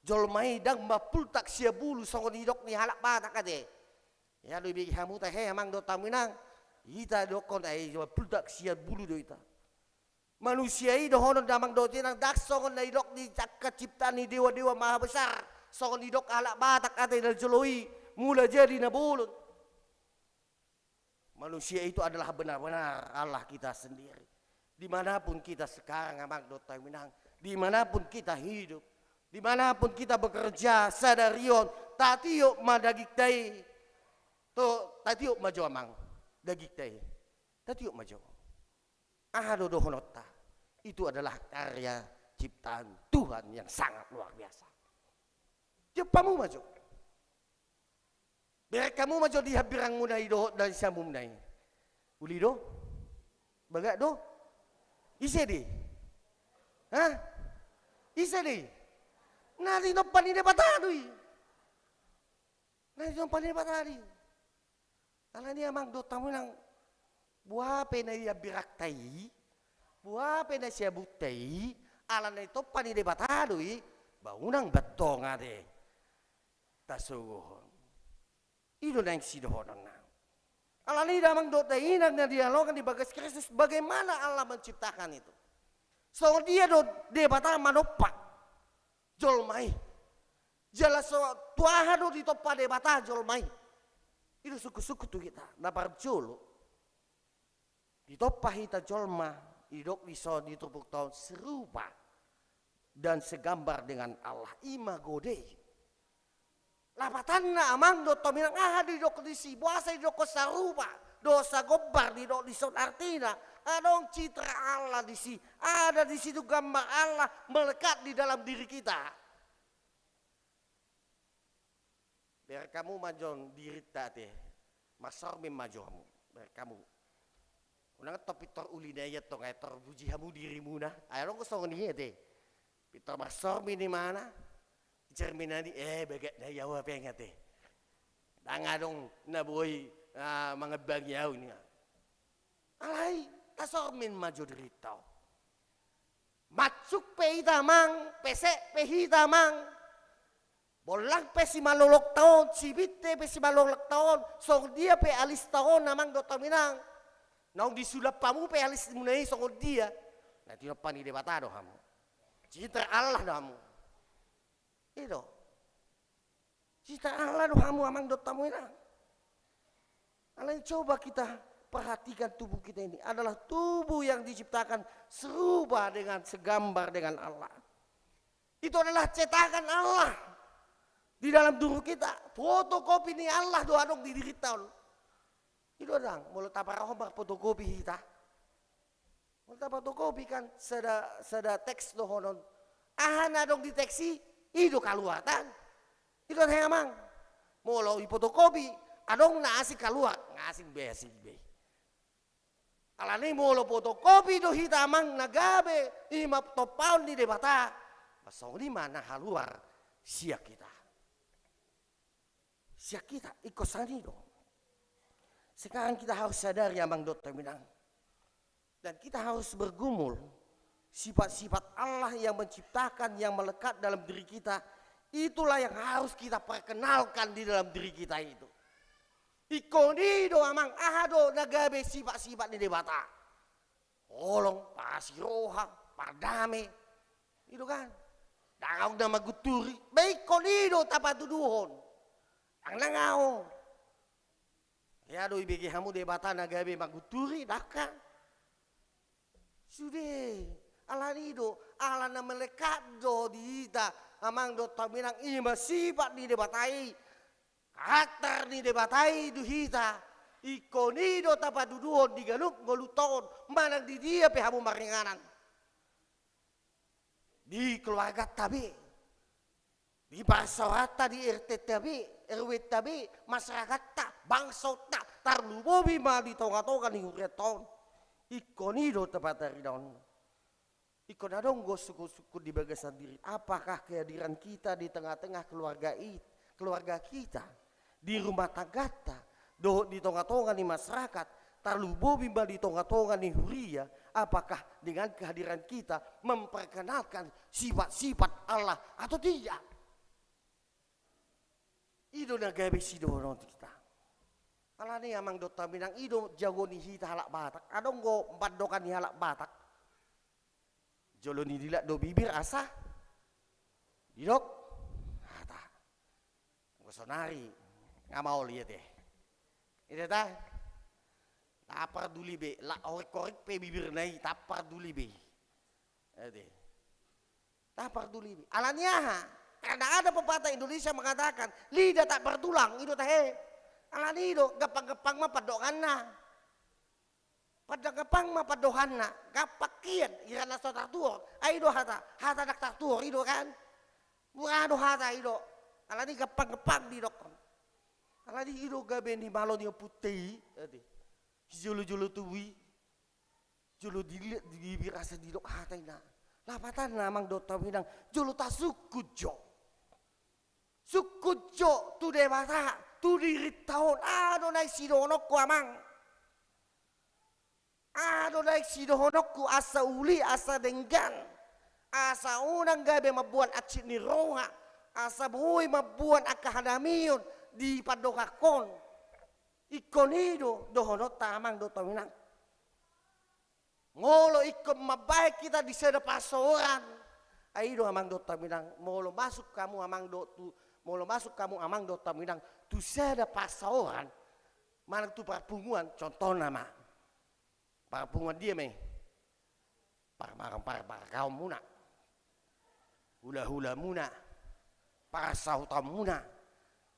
Jolma i ndang mambultak sian bulu songon didok ni halak Batak ate. Ia do ibege hamu tahe, amang dohot hamu inang, hita didokkon ai mambultak sian bulu do hita. Manusia i dohonon, damang dohot dainang, ndang songon na didok ni angka ciptaan ni dewa-dewa maha besar, songon didok halak Batak ate, na jolo i mula jadi na bolon. Manusia itu adalah benar-benar Allah kita sendiri. Dimanapun kita sekarang, amang dohot hamu inang, dimanapun kita hidup, dimanapun kita bekerja, sadari on tatiop ma dagingta i. Tu, tatiop ma jo, amang, dagingta i. Tatiop ma jo. Aha do dohononta? Itu adalah karya ciptaan Tuhan yang sangat luar biasa. Tiop hamu ma jo. Bereng hamu ma jo di hambirangmuna i dohot di siamunmuna i. Uli do? Bagak do? Ise do i? Hah? Ise do i? Na tinompa ni Debata do i. Na tinompa ni Debata do i. Alani i, amang dohot hamu inang, boha pe na di hambirangta i, boha pe na siamunta i, ala na tinompa ni Debata do i, ba unang be antong ate tasogohon. I do naeng sidohononna. Alani i, damang dohot dainang na hinaholongan di bagas Kristus, bagaimana Allah menciptakan itu? Songon dia do Debata manompa jolma i? Jala so, tu aha do ditompa Debata jolma i? I do sungkun-sungkun tu hita. Na parjolo, ditompa hita jolma, didok dison di turpukta on, serupa dan segambar dengan Allah. Imago Dei. Lapatanna, amang dohot hamu inang, aha do didok disi? Boasa didokkon sarupa dohot sagombar didok dison? Artina, adong citra Allah disi, ada di situ gambar Allah melekat di dalam diri kita. Bereng hamu ma jo dirinta ate. Marsormin ma jo hamu. Bereng hamu. Unang antong pintor uli na i antong, ai tor puji hamu dirimuna. Ai adong do songon i ate. Pintor marsormin ibana. Cermin i, eh, bagak na i, ahu hape ate. Ndang adong na boi, ah, mangembangi ahu ninna. Alai tasormin ma jo dirinta on. Mansuk pe hita, amang, pesek pe hita, amang, bollang pe simalolongta on, sibinte pe simalolongta on, songon dia pe alista on, amang dohot hamu inang, naung disulap hamu pe alismuna i songon dia, na tinompa ni Debata do hamu. Citra Allah do hamu. I do. Citra Allah do hamu, amang dohot hamu inang. Alai coba kita perhatikan tubuh kita ini adalah tubuh yang diciptakan serupa dengan, segambar dengan Allah. Itu adalah cetakan Allah di dalam tubuh kita. Fotokopi ni Allah do adong di dirinta on. I do, ndang? Molo taparrohahon marfotokopi hita, molo tafotokopi kan, sada, sada teks dohonon. Aha na adong di teks i, i do kaluar, ndang? I do, amang. Molo difotokopi, adong na asing kaluar, nga asing be, asing be. Alani molo fotokopi do hita, amang, na gabe i ma tompaon ni Debata, ba songon i ma na haluar sian hita. Sian hita, ingkon songon i do. Sekarang kita harus sadari, amang dohot hamu inang. Dan kita harus bergumul sifat-sifat Allah yang menciptakan, yang melekat dalam diri kita. Itulah yang harus kita perkenalkan di dalam diri kita itu. Ingkon i do, amang, aha do na gabe sifat-sifat ni Debata. Holong, parasi roha, pardame. I do kan? Ndang adong na mangunturi, ba ingkon i do tapatuduhon. Ndang na ngao. Ia do ibege hamu Debata na gabe mangunturi, ndang kan. Sude, alani i do, ala na melekat do di hita, amang dohot hamu inang, i ma sifat ni Debata i, karakter ni Debata i di hita, ingkon i do tapatuduhon di ganup ngolunta on, manang di dia pe hamu maringanan. Di keluarganta be, di parsaoranta, di R T-ta be, R W-ta be, masyarakatta, bangsonta, tarlumobi ma di tonga-tonga ni hurianta on. Ingkon i do tapatuduhon. Ingkon adong do sungkun-sungkun di bagasan diri. Apakah kehadiran kita di tengah-tengah keluarga i, keluarga kita, di rumah tanggata, dohot di tonga-tonga ni masyarakat, tarlumobi ma di tonga-tonga ni huria, apakah dengan kehadiran kita memperkenalkan sifat-sifat Allah atau tidak? I do na gabe sidohonon hita. Alani i amang dohot hamu inang, i do jago ni hita halak Batak. Adong do pandohan ni halak Batak. Jolo nililak do bibir asa didok hata. Anggo sonari nga maol i ate. Ida ta? Ndang parduli be, lak horik-horik pe bibirna i, ndang parduli be. Ate. Ndang parduli be. Alani aha? Karena ada pepatah Indonesia mengatakan, lidah tak bertulang, i do tahe. Alani i do, gampang-gampang ma pandohanna. Pandohan-gampang ma pandohanna, gampang hian, hira na so tartuhor, ai do hata, hata ndang tartuhor, i do kan? Mura do hata, i do. Alani gampang-gampang didok. Alani i do gabe ni malo ni ompunta i, ate. Sijolo-jolo tubu i, jolo dilihat di bibir asa didok hata i na. Lapatanna amang dohot hamu inang, jolo tasungkun jo. Sungkun jo tu Debata, tu dirinta on, aha do naeng sidohononku amang. Aha do naeng sidohononku asa uli, asa denggan, asa unang gabe mamboan hansit ni roha, asa boi mamboan angka hadamion di pandohanhon. Ingkon i do dohononta amang dohot hamu inang. Molo ingkon mambahen hita di sada parsaoran, ai i do amang dohot hamu inang, molo masuk hamu amang dohot tu, molo masuk hamu amang dohot hamu inang tu sada parsaoran, manang tu parpunguan, contohna ma. Parpunguan dia ma i? Parmarga-, par-, parmargaonmuna, hula-hulamuna, parsahutonmuna.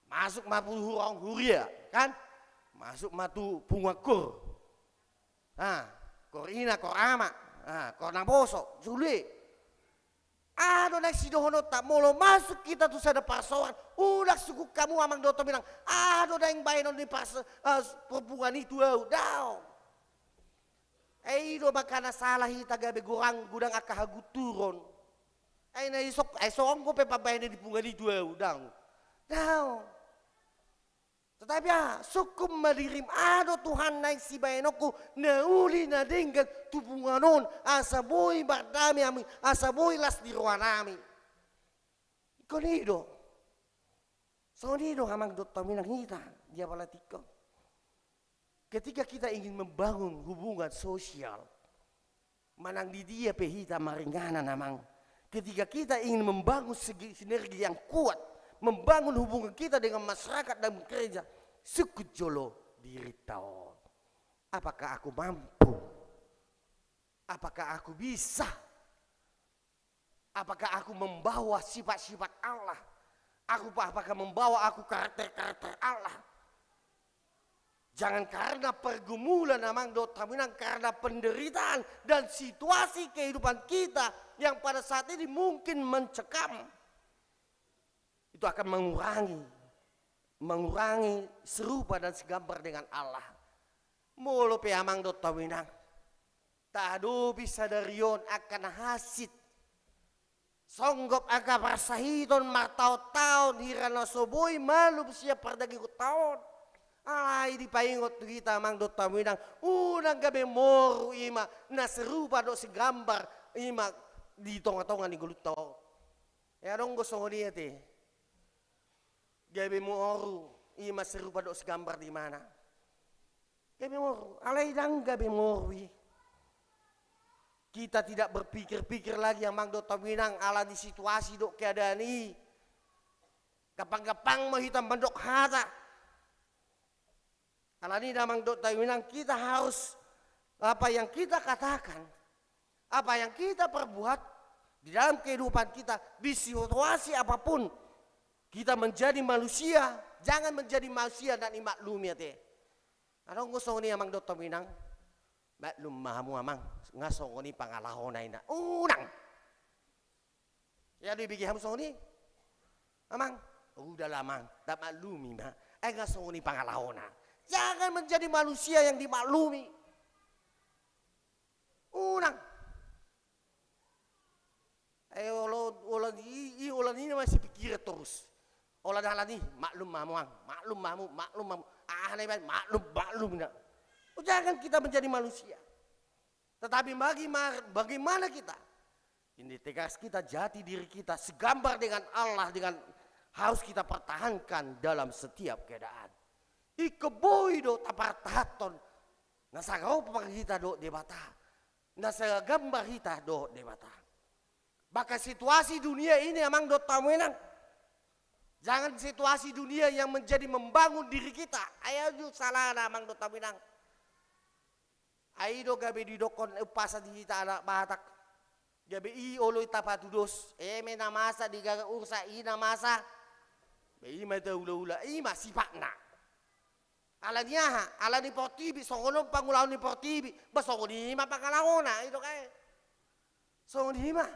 Masuk ma tu ruang huria, kan? Masuk ma tu punguan kor. Ha, kor ina, kor ama, ha, kor naposo, sude. Aha do naeng sidohononta, molo masuk hita tu sada parsaoran, unang sungkun hamu amang dohot hamu inang, aha do naeng bahenon ni parsa-, eh, parpunguan i tu ahu, daong. Ai i do makana salah hita gabe godang, godang angka hagunturon. Ai na isok, ai songon pe pambahenan ni punguan i tu ahu, daong. Daong. Tetapi aha, sungkun ma dirim, aha do Tuhan naeng sibahenonku na uli na denggan tu punguan on, asa boi mardame hami, asa boi las ni rohanami. Ingkon i do. Songon i do amang dohot hamu inang hita di apala tingki on. Ketika kita ingin membangun hubungan sosial, manang di dia pe hita maringanan amang, ketika kita ingin membangun segi-, sinergi yang kuat, membangun hubungan kita dengan masyarakat dan gereja, sungkun jolo dirinta on. Apakah aku mampu? Apakah aku bisa? Apakah aku membawa sifat-sifat Allah? Aku pa-, apakah membawa aku karakter-karakter Allah? Jangan karena pergumulan amang dohot hamu inang, karena penderitaan dan situasi kehidupan kita yang pada saat ini mungkin mencekam, itu akan mengurangi, mengurangi serupa dan segambar dengan Allah. Molo pe amang dohot hamu inang, taadopi sadari on angka na hansit. Songgop angka parsahiton martaon-taon hira na so boi malum sian pardagingonta on. Alai dipaingot tu hita amang dohot hamu inang, unang gabe moru i ma na serupa dohot segambar i ma di tonga-tonga ni ngolunta on. Ai adong do songon i ate. Gabe moru i ma serupa dohot segambar di mana. Gabe moru, alai ndang gabe moru i. Kita tidak berpikir-pikir lagi, amang dohot hamu inang, ala ni situasi dohot keadaan i. Gampang-gampang ma hita mandok hata. Ala ni, amang dohot hamu inang, kita harus, apa yang kita katakan, apa yang kita perbuat di dalam kehidupan kita, di situasi apapun, kita menjadi manusia, jangan menjadi manusia na dimaklumi ate. Adong do songon i, amang dohot hamu inang. Maklum ma hamu, amang, nga songon i pangalahona, inna. Unang. Ia do dibege hamu songon i, amang? Udahlah, amang, tamaklumi ma. Ai nga songon i pangalahona. Jangan menjadi manusia yang dimaklumi. Unang. Ai olo, olo i, i, olo i na masih pikiran terus. Olo na ala ni, maklum ma hamu, amang, maklum ma hamu, maklum ma hamu. Ah, na iba, maklum, maklum, inna. Oh, jangan kita menjadi manusia. Tetapi bagi-, bagaimana kita, identitas kita, jati diri kita segambar dengan Allah, dengan, harus kita pertahankan dalam setiap keadaan. Ingkon boi do tapartahanhon na sarupa hita dohot Debata, na sagambar hita dohot Debata. Bahkan situasi dunia ini, amang dohot hamu inang, jangan situasi dunia yang menjadi membangun diri kita. Ai i do salahna, amang dohot hamu inang. Ai i do gabe didokkon umpasa di hita anak Batak. Gabe i olo i tapatudos, eme na masa di gaga ursa i na masa. Ba i ma taula-ula, i ma sifatna. Ala ni aha? Ala ni portibi, songon on pangulaon ni portibi. Ba songon i ma pangalahona, i do, kan? Songon i ma.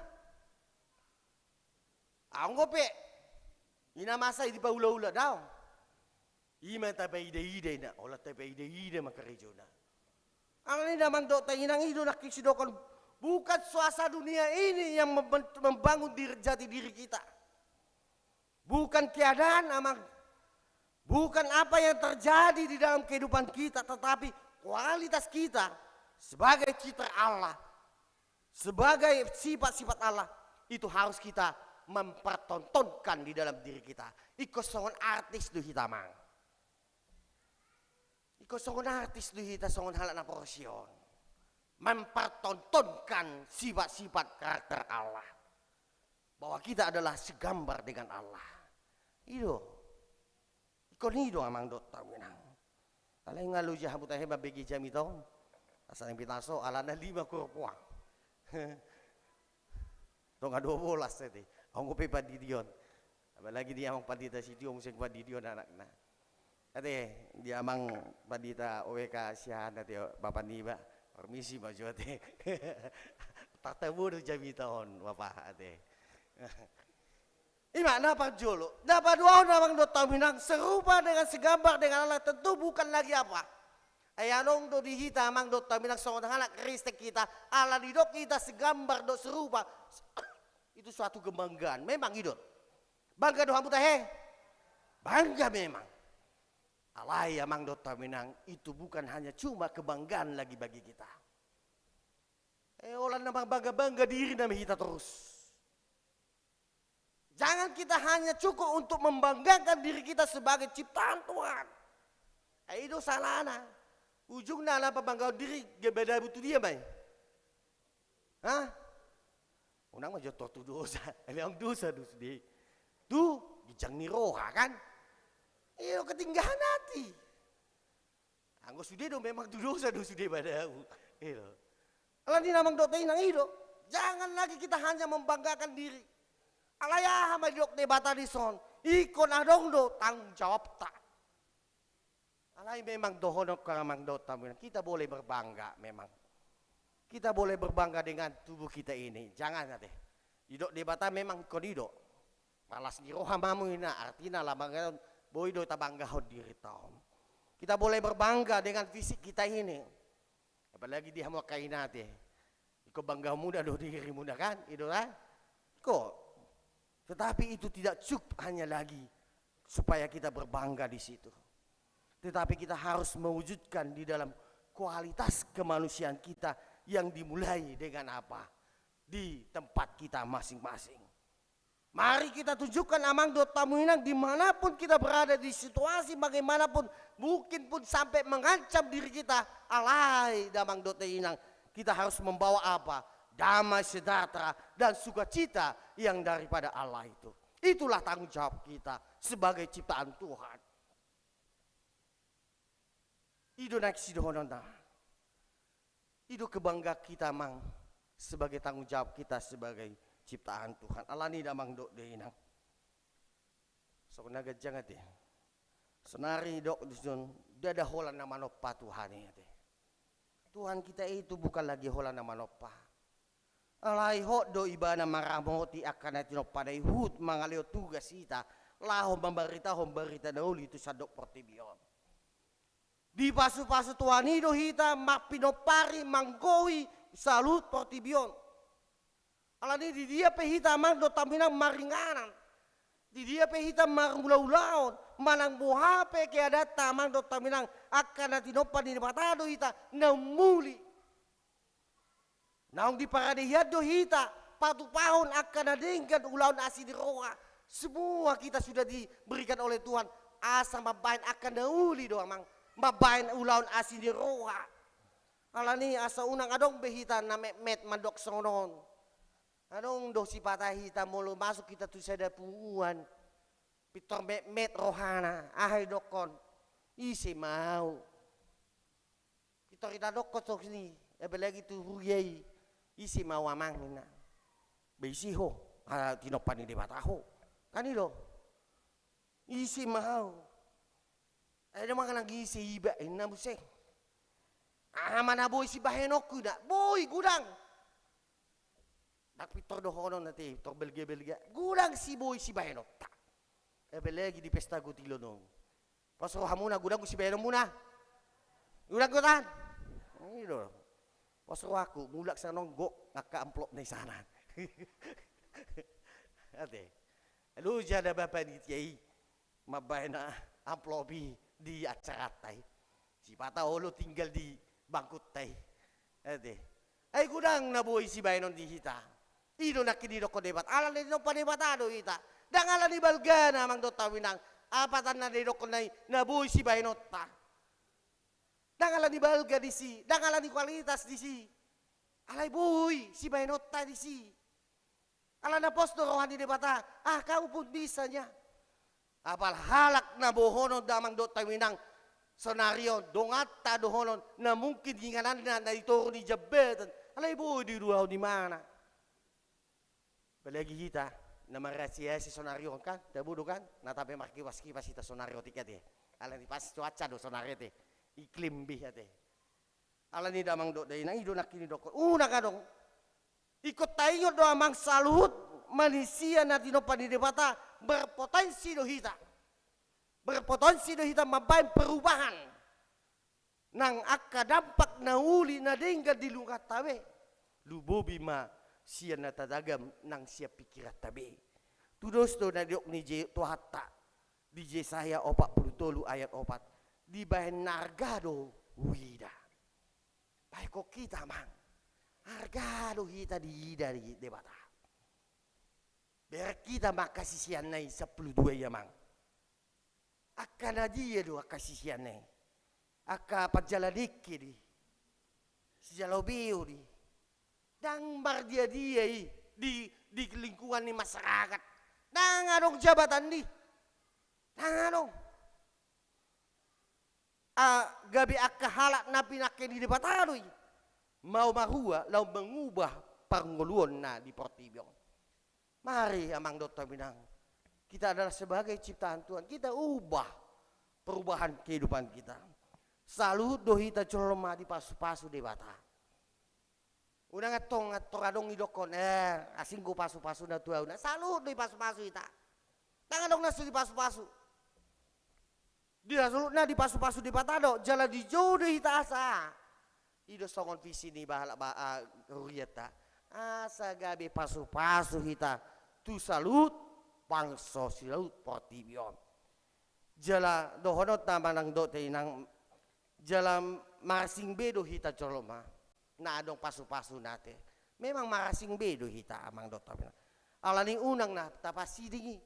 Anggo pe i na masa i dipaula-ula, daong. I ma tapaida-ida, inna, olo tapaida-ida ma karejona. Ala ni, amang dohot hamu inang, i do nangkin sidokkon, bukan situasi dunia ini yang mem-, membangun diri, jati diri kita. Bukan keadaan, amang. Bukan apa yang terjadi di dalam kehidupan kita, tetapi kualitas kita sebagai citra Allah, sebagai sifat-sifat Allah, itu harus kita mempertontonkan di dalam diri kita. Ingkon songon artis do hita, amang. Ingkon songon artis do hita, songon halak na porsea on. Mempertontonkan sifat-sifat karakter Allah. Bahwa kita adalah segambar dengan Allah. I do. Ingkon i do, amang dohot hamu inang. Alai nga loja hamu tahe mambege jamita on. Asa naeng pitaso, alana lima kurang. Tonga dua bolas ate. Anggo pe pandidion. Apalagi di amang pandita Sitio, muse pandidion anakna. Ate, di amang pandita O W K sian ate, bapa niba. Permisi ma jo ate. Tartabu do jamita on, bapa, ate. I ma na parjolo, na paduahon, amang dohot hamu inang, serupa dengan, segambar dengan Allah, tentu bukan lagi apa. Ai adong do di hita, amang dohot hamu inang, songon halak Kristen hita, ala didok hita segambar dohot serupa. Itu suatu kebanggaan. Memang i do. Bangga do hamu tahe? Bangga memang. Alai, amang dohot hamu inang, itu bukan hanya cuma kebanggaan lagi bagi kita. Eh, holan na mambangga-bangga diri nama hita terus. Jangan kita hanya cukup untuk membanggakan diri kita sebagai ciptaan Tuhan. Eh, i do salahna. Ujungna ala pambanggaon diri, gabe dabu tu dia ma i? Hah? Unang ma jo tor tu dosa. Emang dosa do sude. Tu ginjang ni roha, kan? I do ketinggalan hati. Anggo sude do memang tu dosa do sude padahu. I do. Alani, amang dohot inang, i do. Jangan lagi kita hanya membanggakan diri. Alai aha ma didok Debata dison? Ingkon adong do tanggung jawabta. Alai memang dohononku, amang dohot hamu inang, kita boleh berbangga memang. Kita boleh berbangga dengan tubuh kita ini. Jangan ate. Didok Debata memang ingkon i do. Malas ni roha ma hamu, inna, artina ala manggaon, boi do tabanggahon dirinta on. Kita boleh berbangga dengan fisik kita ini. Apalagi di hamu angka ina ate. Ingkon bangga muna do dirimuna, kan? I do, kan? Ko. Tetapi itu tidak cukup hanya lagi supaya kita berbangga di situ. Tetapi kita harus mewujudkan di dalam kualitas kemanusiaan kita yang dimulai dengan apa? Di tempat kita masing-masing. Mari kita tunjukkan, amang dohot hamu inang, dimanapun kita berada, di situasi bagaimanapun, mungkin pun sampai mengancam diri kita, alai, damang dohot inang, kita harus membawa apa? damai sejahtera dan sukacita yang daripada Allah itu. Itulah tanggung jawab kita sebagai ciptaan Tuhan. I do na sidohononna. I do kebanggaan kita, Amang, sebagai tanggung jawab kita sebagai ciptaan Tuhan. Alani i, Damang dohot Dainang, songon na ganjang ate. Sonari didok dison, ndada holan na manompa Tuhan i ate. Tuhan kita itu bukan lagi holan na manompa. Alai hot do ibana maramoti angka na tinompana i, huhut mangalehon tugas hita laho mambaritahon barita na uli tu sandok portibi on. Dipasupasu Tuhan i do hita mampinompari, manggohi saluhut portibi on. Alani i, di dia pe hita, Amang dohot Dainang, maringanan, di dia pe hita marulaulaon, manang boha pe keadaanta, Amang dohot Dainang, angka na tinompa ni Debata do hita na umuli. Naung di paradian do hita patupahon angka na denggan ulaon asi ni roha. Semua kita sudah diberikan oleh Tuhan asa mambahen angka na uli do, Amang, mambahen ulaon asi ni roha. Alani i, asa unang adong be hita na metmet mandok songon on. Adong do sipata hita, molo masuk hita tu sada punguan, pintor metmet rohana, aha didokkon? Ise ma ahu? Pintor hita dokkon songon i, apalagi tu huria i, ise ma ahu, Amang, ninna. Ba ise ho? Ah, tinompa ni Debata ho. Kan i do. Ise ma ahu? Ai ndang manang ise iba, ninna muse. Aha ma na boi sibahenonku, ninna? Boi, godang. Ndang pintor dohonon ate, pintor balga-balga. Godang si boi sibahenonta. Apalagi di pesta gotilon on. Pos rohamuna, godang do sibahenonmuna? Godang do, kan? I do. Pos rohangku, mulak sian on gok angka amplopna i sana. Ate. Loja da ba panitia i mambahen amplop i di acaranta i. Sipata olo tinggal di bangkunta i. Ate. Ai godang na boi sibahenon di hita. I do nangkin didokkon Debata. Ala na tinompa Debata do hita. Ndang ala ni balgana, Amang dohot Dainang, apatan na didokkon na i na boi sibahenonta. Ndang ala ni balga disi, ndang ala ni kualitas disi. Alai boi sibahenonta disi. Ala na pos do roha ni Debata, ah, kau pun bisa, ninna. Apala halak na bohonon, Damang dohot Dainang, sonari on donganta dohonon na mungkin ingananna na di toru ni jambatan, alai boi diruahon imana. Apalagi hita na marasiasi sonari on, kan? Tabo do, kan? Na tape markipas-kipas hita sonari on, ate. Alani pas cuaca do sonari, ate. Iklim be, ate. Alani i, Damang dohot Dainang, i do nangkin didokkon. Unang adong. Ingkon taingot do, Amang, saluhut manisia na tinompa ni Debata, berpotensi do hita. Berpotensi do hita mambahen perubahan. Nang angka dampak na uli na denggan di lingkungan ta be, lumobi ma sian na tatagam nang sian pingkiran ta be. Tudos do na nidok ni Je-, Tuhanta di Jesaya opat pulu tolu ayat opat, dibahen na arga do huida. Bahenon hita, Amang, arga do hita diida di Debata. Bereng hita ma angka siseanna i sampulu dua i, Amang. Angka na dia do angka siseanna i? Angka panjala dengke do i, sijalo beo do i. Ndang mardia-dia i di, di lingkungan ni masyarakat. Ndang adong jabatan do i. Ndang adong. Ah, gabe angka halak na pinangke ni Debata do i. Mau marhua laho mangubah parngoluonna di portibi on. Mari, Amang dohot Dainang, kita adalah sebagai ciptaan Tuhan, kita ubah perubahan kehidupan kita. Saluhut do hita jolma dipasu-pasu Debata. Unang antong, antong adong didokkon, eh, asing do pasu-pasuna tu ahu, ninna. Saluhut do dipasu-pasu hita. Ndang adong na so dipasu-pasu. Di saluhutna dipasu-pasu Debata do, jala dijou do hita asa. I do songon visi ni bahalak ba-, ah, hurianta. Asa gabe pasu-pasu hita tu saluhut bangso, saluhut portibi on. Jala dohononta, Amang dohot Inang, jala marasing be do hita jolma na adong pasu-pasuna, ate. Memang marasing be do hita, Amang dohot Inang. Alani unang na tapasiding i.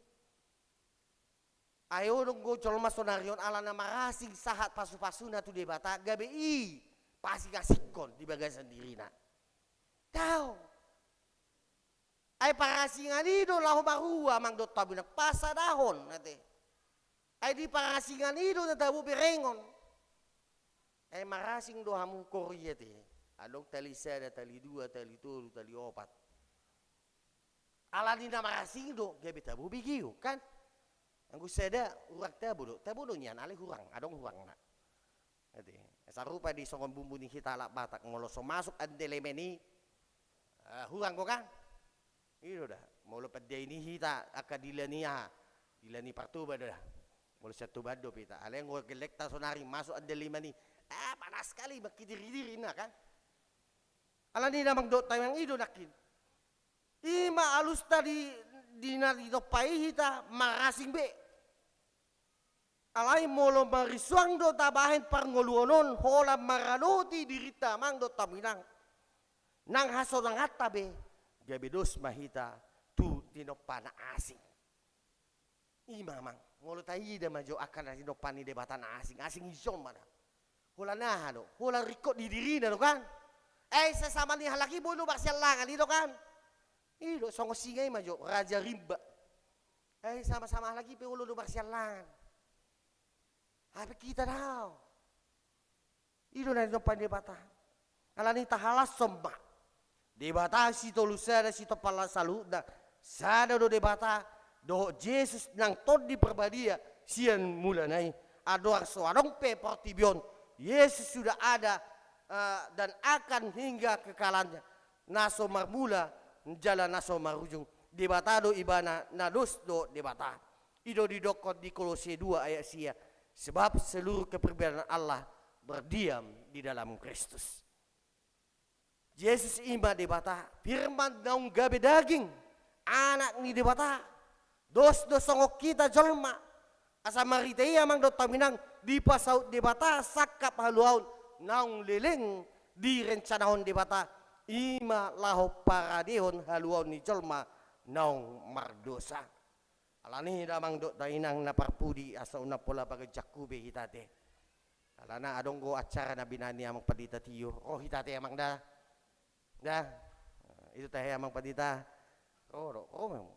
Ai adong do jolma sonari on ala na marasing sahat pasu-pasuna tu Debata, gabe i paasing-asingkon di bagasan dirina. Daong. Ai parasingan i do laho marua, amang dohot inang, pasadahon ate. Ai di parasingan i do na tabo berengon. Ai marasing do hamu koru i ate. Adong tali sada, tali dua, tali tolu, tali opat. Alani na marasing do, gabe tabo begeon, kan? Anggo sada, hurang tabo do, tabo do nian, alai hurang, adong hurangna. Jadi, sarupa di songon bumbu ni hita halak Batak, molo so masuk andelemen i, eh, hurang do, kan? I do da, molo pandai ni hita angka dila ni aha, dila ni partoba do da. Molo sian Toba do pe hita, alai anggo gellengta sonari masuk andelemen i, eh, panas sekali, mangkidiri-diri na, kan? Alani i, amang dohot inang, i do nangkin. I ma alusta di, di na tinompa i hita marasing be. Alai molo marisuang do tabahen parngoluon on holan mangaradoti dirinta, amang dohot inang, nang hasonanganta be, gabe dos ma hita tu tinompa na asing. I ma, amang, molo taida ma jo angka na tinompa ni Debata na asing, asing i jolma da. Holan aha do? Holan ringkot di dirina do, kan? Ai sasama ni halak i boi do marsialangan i do, kan? I do, songon singa i ma jo, raja rimba. Ai sama-sama halak i pe olo do marsialangan. Hape hita daong. I do na tinompa ni Debata. Alani i tahalashon ma. Debata sitolu sada, sitompa saluhutna. Sada do Debata, dohot Jesus nang Tondi Parbadia sian mulana i. Andorang so adong pe portibi on, Jesus sudah ada, eh, dan akan hingga kekalannya. Na so marmula, jala na so marujung. Debata do ibana, na dos do Debata. I do didokkon di Kolose dua ayat sia, sebab seluruh kepribadian Allah berdiam di dalam Kristus. Jesus i ma Debata, Firman naung gabe daging, Anak ni Debata. Dos do songon hita jolma. Asa marhite i, amang dohot inang, dipasaut Debata sangkap haluaon naung leleng direncanahon Debata. I ma laho paradehon haluaon ni jolma naung mardosa. Alani i, damang dohot dainang na parpudi, asa unang pola paganjangku be hita ate. Alana adong do acara na binahen ni amang pandita tio. Ro hita ate amang da. Da. Itu tahe amang pandita. Ro do, ro memang.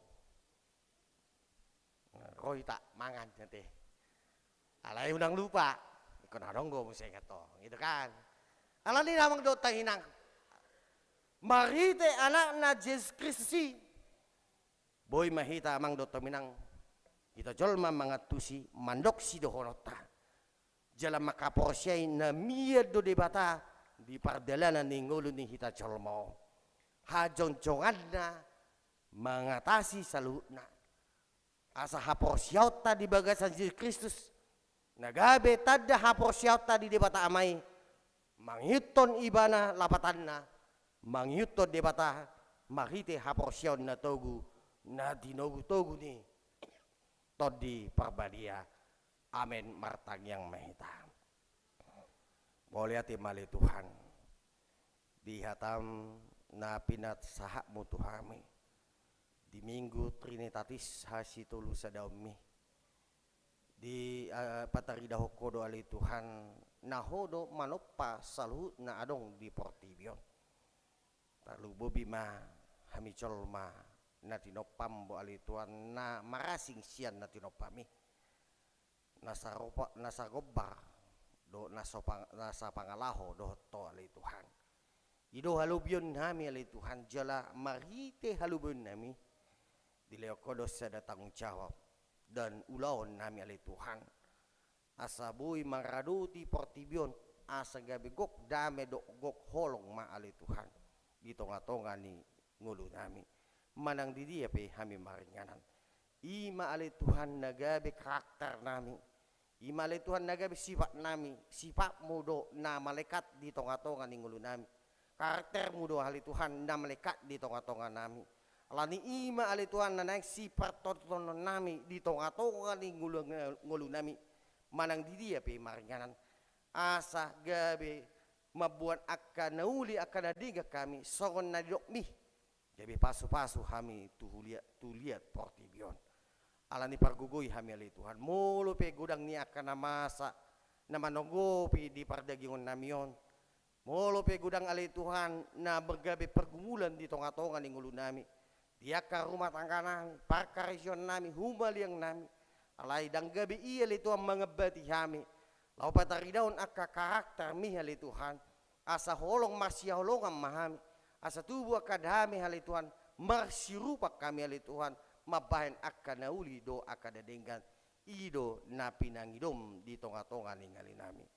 Ro hita mangan ate. Alai unang lupa. Ingkon adong do muse ingat tong. Itu kan. Alani i, damang dohot dainang. Marhite Anakna Jesus Kristus i. Boi ma hita amang dohot dainang, hita jolma mangantusi, mandok sidohononta. Jala manghaporseai na mian do Debata di pardalanan ni ngolu ni hita jolma on. Hajongjonganna mangatasi saluhutna. Asa haporseaonta di bagasan Jesus Kristus, na gabe tanda haporseaonta di Debata Ama i, mangihuthon Ibana lapatanna, mangihuthon Debata marhite haporseaon na togu, na tinogutogu ni Tondi Parbadia. Amen. Martangiang ma hita. Mauliate ma ale Tuhan, di hataM na pinasahatMu tu hami di Minggu Trinitatis hasitolusadaonMi. Di, eh, pataridahon Ho do ale Tuhan, na Ho do manompa saluhut na adong di portibi on. Tarlumobi ma hami jolma na tinompaM do ale Tuhan, na marasing sian na tinompaMi. Na saropa, na sagombar, dohot na so pang-, na sapangalaho dohot Ho ale Tuhan. I do halobionnami ale Tuhan, jala marhite halobionnami, dilehon Ho do sada tanggung jawab dan ulaonnami ale Tuhan. Asa boi mangaradoti portibi on, asa gabe gok dame dohot gok holong ma ale Tuhan, di tongatonga ni ngolunami. Manang didia pe hami maringanan, i ma ale Tuhan na gabe karakternami, i ma ale Tuhan na gabe sifatnami, sifatMu do na malekat di tongatonga ni ngolunami. KarakterMu do ale Tuhan na malekat di tongatonganami. Alani i ma ale Tuhan na naeng sipartontononnami di tongatonga ni ngolu-, ngolunami. Manang didia pe maringanan, asa gabe mamboan angka na uli, angka na denggan hami songon na nidokMi. Gabe pasupasu hami tu huliat, tu liat portibi on. Alani i pargogoi hami ale Tuhan, molo pe godang ni angka na masa na manonggopi di pardagingonnami on, molo pe godang ale Tuhan na gabe pergumulan di tongatonga ni ngolunami, di angka rumah tangga nami, parkarejoan nami, humaliang nami. Alai ndang gabe i ale Tuhan mangambati hami, laho pataridahon angka karakter mi ale Tuhan, asa holong marsihaholongan ma hami, asa tubu angka dame ale Tuhan, marsirupa hami ale Tuhan, mambahen angka na uli dohot angka na denggan. I do na pinangidom di tonga-tonga ni ngolu nami.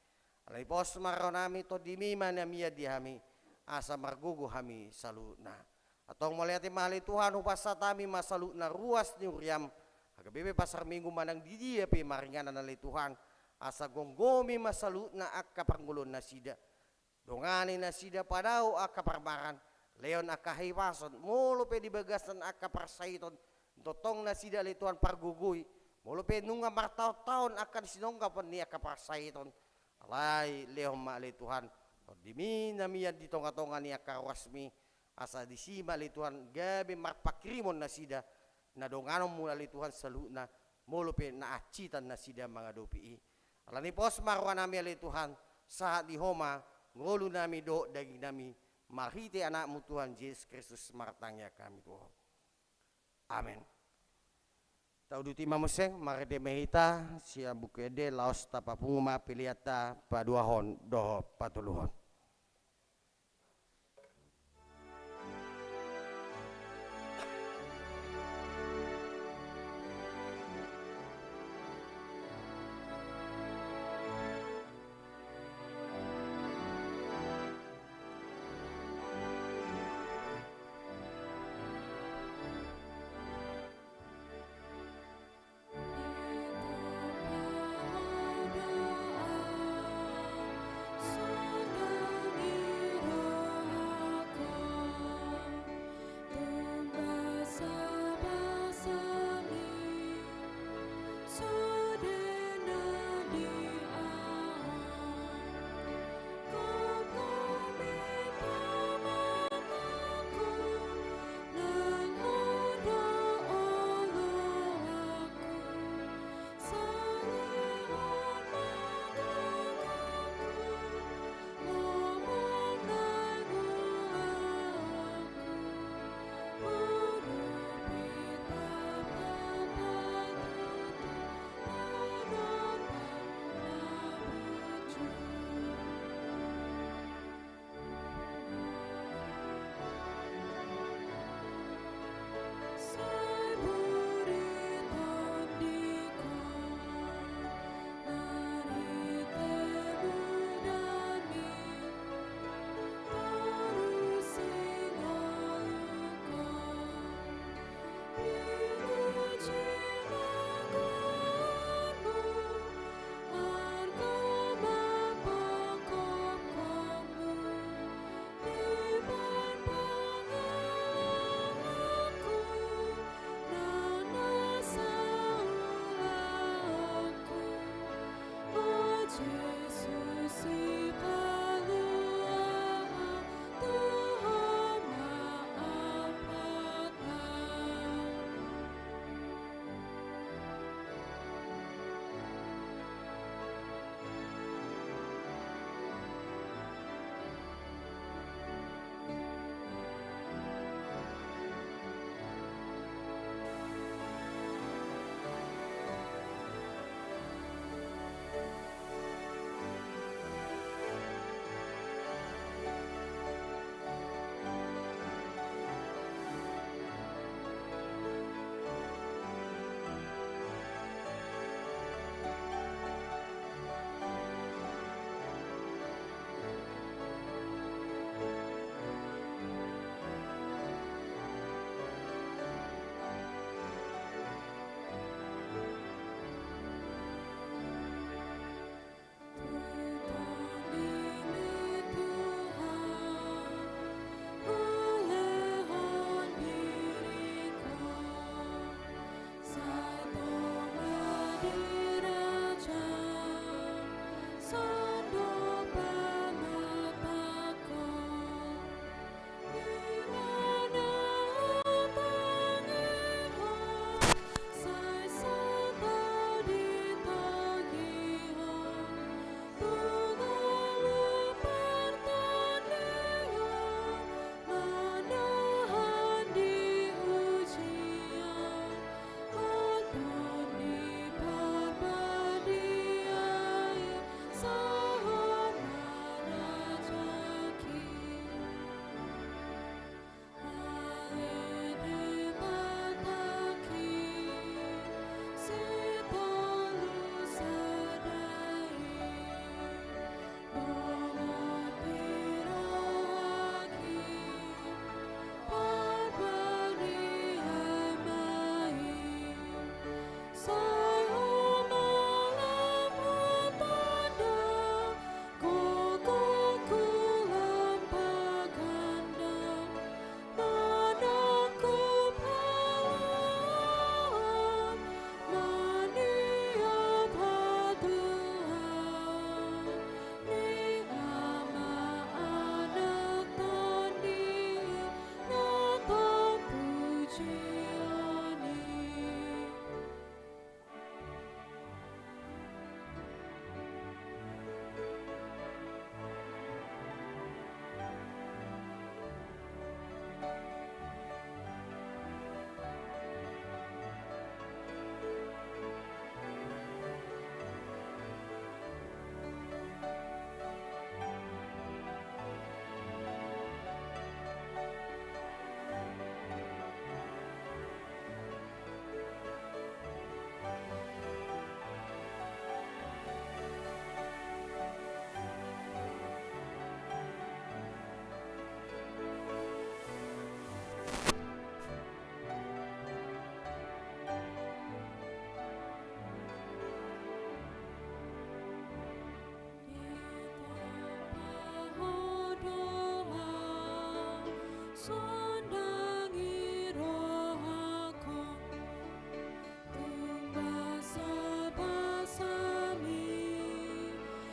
Alai pos ma roha nami, Tondi mi ma na mian di hami, asa margogo hami saluhutna. Antong mauliate ma ale Tuhan, hupasahat hami ma saluhutna ruas ni huriam, gabe pe pasar Minggu manang di dia pe maringanan ale Tuhan, asa gomgomi ma saluhutna angka parngoluon nasida. Dongani nasida padao angka parmaraan, lehon angka hahipason, molo pe di bagasan angka parsahiton, tongtong nasida ale Tuhan pargogoi, molo pe nunga martaon-taon angka sinonggapan ni angka parsahiton. Alai lehon ma ale Tuhan, Tondi mi na mian di tonga-tonga ni angka ruas mi, asa disi ma ale Tuhan gabe marpanghirimon nasida, na donganonmu ale Tuhan saluhutna, molo pe na hansitan nasida mangadopi i. Alani pos ma roha nami ale Tuhan, sahat di Ho ma ngolu nami dohot daging nami, marhite Anakmu Tuhan Jesus Kristus martangiang hami tu Ho. Amen. Tauduti ma muse, marende ma hita sian Buku Ende, laos tapapungu ma peleanta paduahon dohot patoluhon. Sondangi rohangku, tung basabasami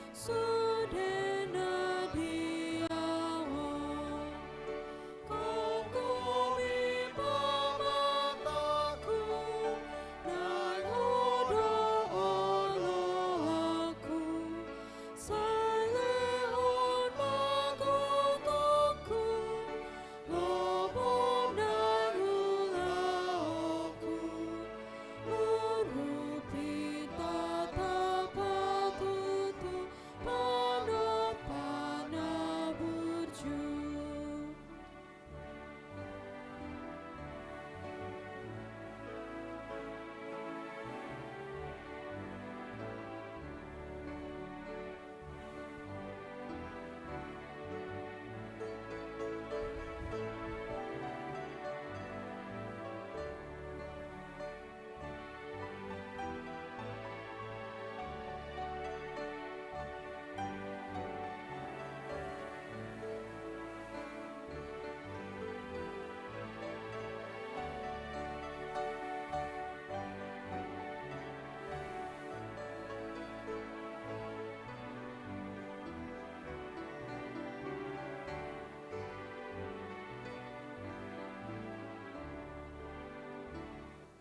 sude na di ahu on. Gomgomi ma matangku, naeng ho do oloanku, sai lehon ma gogongku, lomo nang ulaonku, urupi tata patutu, panompa na burju.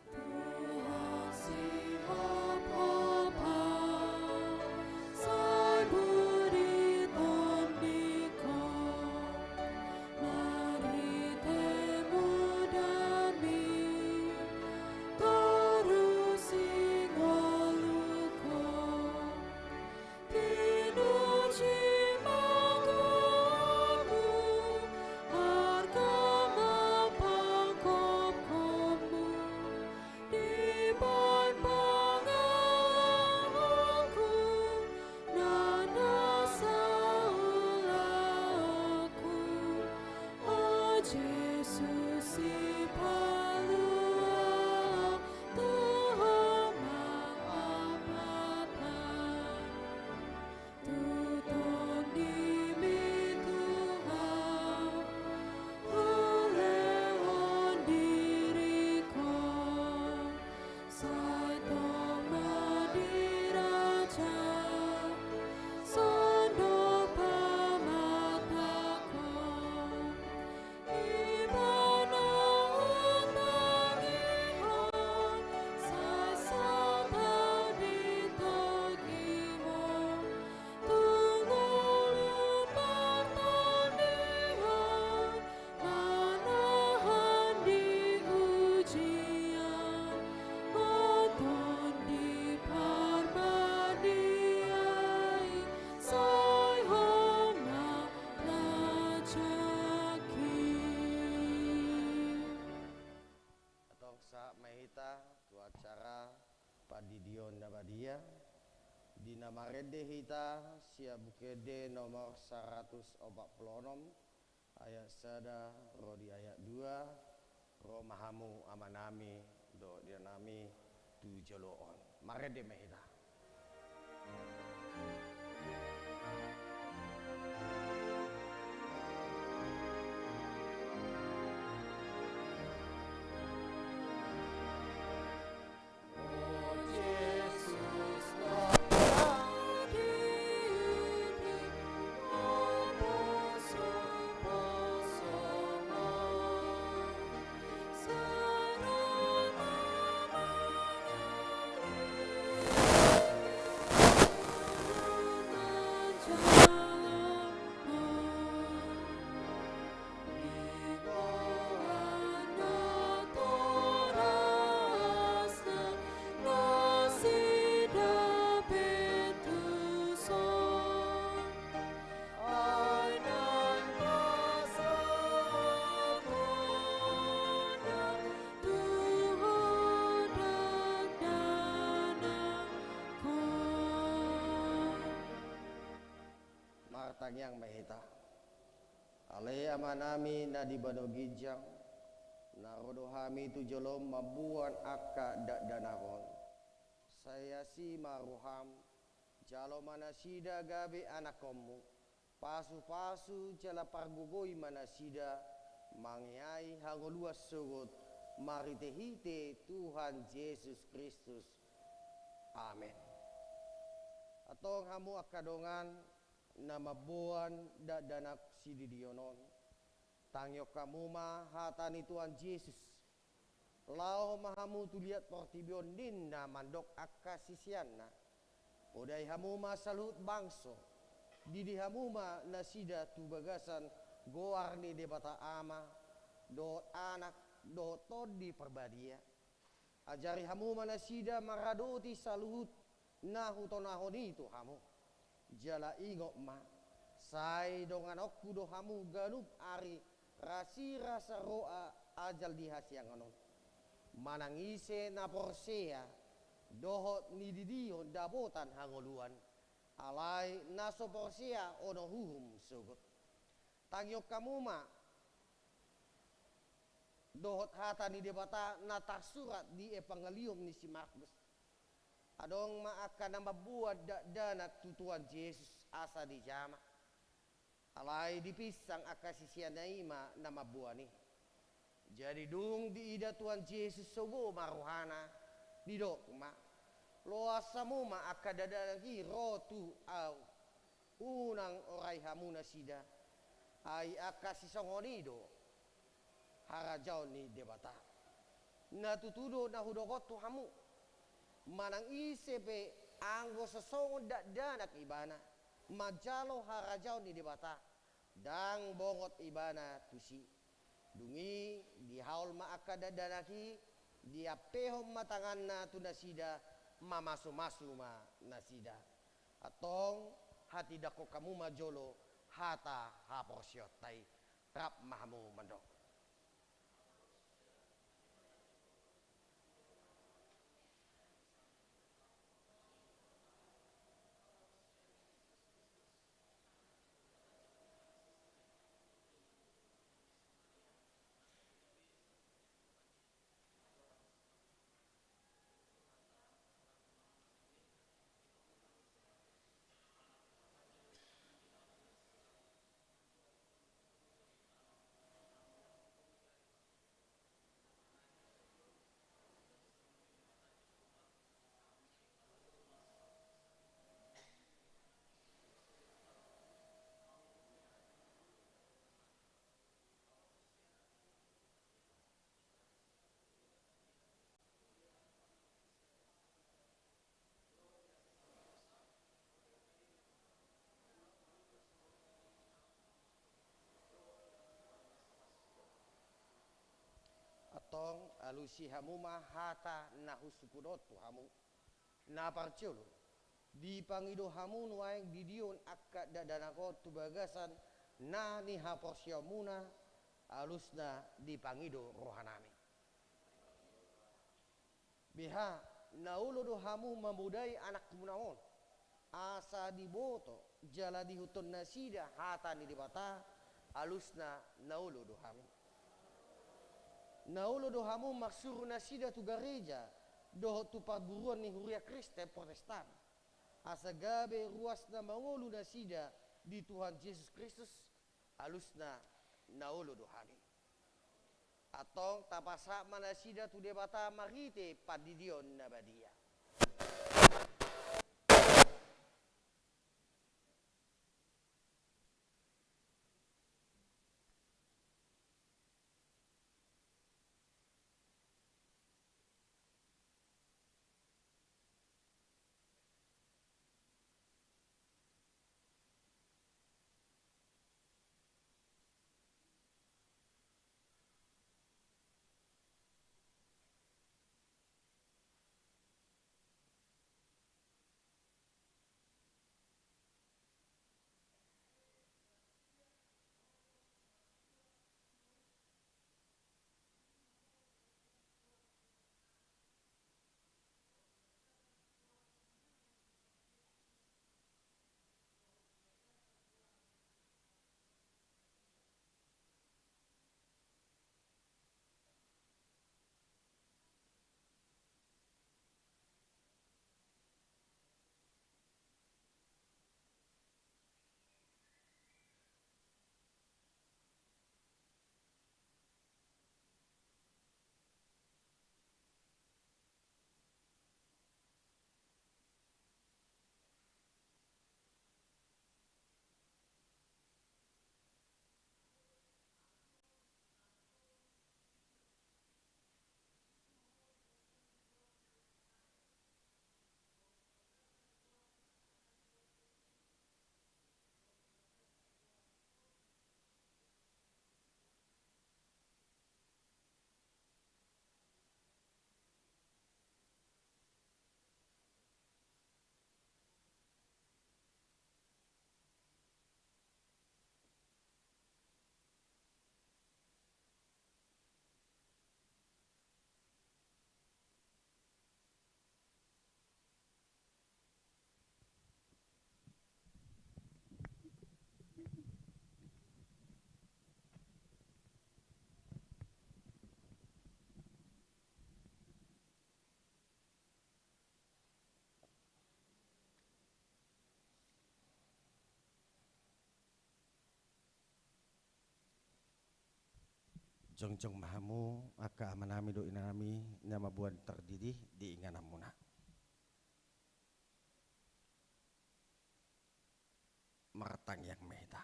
Tuhan sihompa, sai buri tondingku, marhite mudami torusi ngolungku. Pinuji ma goarmu, arga ma pangkopkonmu, dibahen pangalahoku, nang nasa ulaonku. O Jesus, sipalua Tuhan ma ampata. Tu tondimi Tuhan, hulehon diringku, sai tong ma dirajat, sandok pamatangku. Ibana hutangihon, sai sahat ditogihon, tu ngolu partondion, manahan di ujian, o Tondi Parbadia i, sai Ho ma rajaku. Antong sahat ma hita tu acara pandidion na badia, di na marende hita sian Buku Ende nomor saratus opat pulu onom, ayat sada ro di ayat dua. Ro ma hamu amanami dohot inanami tu jolo on. Marende ma hita. Martangiang ma hita. Ale Amanami na di banua ginjang, na ro do hami tu jolom mamboan angka dakdanak on. Sai asi ma roham, jalo ma nasida gabe anakkonmu, pasupasu jala pargogoi ma nasida, Mangeai hangoluan sogot marhite-hite Tuhan Jesus Kristus. Amen. Antong hamu angka dongan na mamboan dakdanak sididion on, tangihon hamu ma hata ni Tuhan Jesus. Laho ma hamu tu liat portibi on, ninna mandok angka siseanna: Podai hamu ma saluhut bangso, didi hamu ma nasida tu bagasan goar ni Debata Ama, dohot Anak, dohot Tondi Parbadia. Ajari hamu ma nasida mangaradoti saluhut na hutonahon i tu hamu. Jala ingot ma, sai donganonku do hamu ganup ari rasirasa ro a-, ajal di hasiangan on. Manang ise na porsea dohot nididihon dapotan hangoluan, alai na so porsea onom uhum sogot. Tangihon hamu ma dohot hata ni Debata na tarsurat di Evangelium ni si Markus. Adong ma angka na mamboan dakdanak tu Tuhan Jesus asa dijama. Alai dipinsang angka siseanna i ma na mamboan i. Jadi dung diida Tuhan Jesus sogo ma rohana, didok ma: Loas hamu ma angka dakdanak i ro tu ahu. Unang orai hamu nasida, ai angka sisongon i do harajaon ni Debata. Na tutu do na hudok on tu hamu: Manang ise pe, anggo so songon dakdanak ibana manjalo harajaon ni Debata, ndang bongot ibana tusi. Dung i dihaol ma angka dakdanak i, diampehon ma tanganna tu nasida, mamasu-masu ma nasida. Antong hatindangkon hamu ma jolo hata haporseaonta i. Rap ma hamu mandok. Antong alusi hamu ma hata na husungkun on tu hamu. Na parjolo, dipangido hamu nuaeng didion angka dakdanak on tu bagasan na nihaporseaonmuna, alusna dipangido rohanami. Beha, na olo do hamu mamodai anakmuna on, asa diboto jala diihuthon nasida hata ni Debata, alusna na olo do hamu. Na olo do hamu marsuru nasida tu gareja dohot tu parguruan ni huria Kristen Protestan, asa gabe ruasna mangolu nasida di Tuhan Jesus Kristus, alusna na olo do hami. Antong tapasahat ma nasida tu Debata marhite pandidion na badia. Jongjong ma hamu angka amanami dohot inanami na mamboan tardidi di ingananmuna. Martangiang ma hita.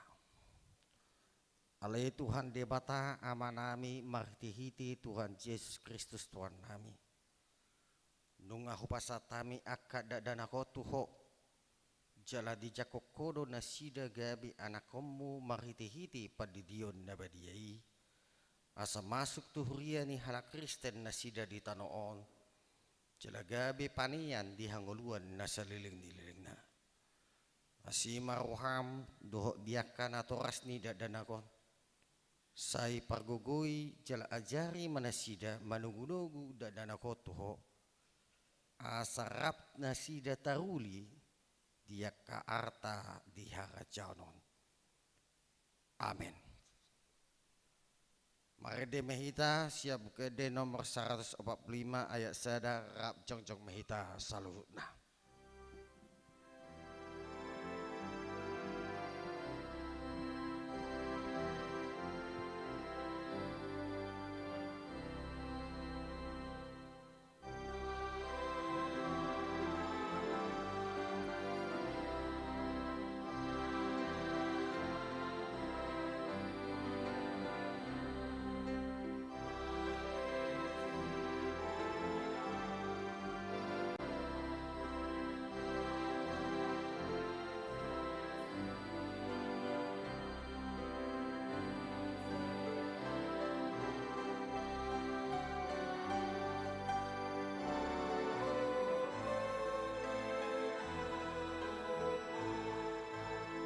Ale Tuhan Debata Amanami, marhitehite Tuhan Jesus Kristus Tuhannami, nunga hupasahat hami angka dakdanak on tu Ho, jala dijangkon Ho do nasida gabe anakkonmu marhitehite pandidion na badia i, asa masuk tu huria ni halak Kristen nasida di tano on, jala gabe panean di hangoluan na saleleng ni lelengna. Asi ma roham dohot di angka natoras ni dakdanak on. Sai pargogoi jala ajari ma nasida manogunogu dakdanak on tu Ho, asa rap nasida taruli di angka arta di harajaon on. Amen. Marende ma hita sian Buku Ende nomor saratus opat pulu lima ayat sada, rap jongjong ma hita saluhutna.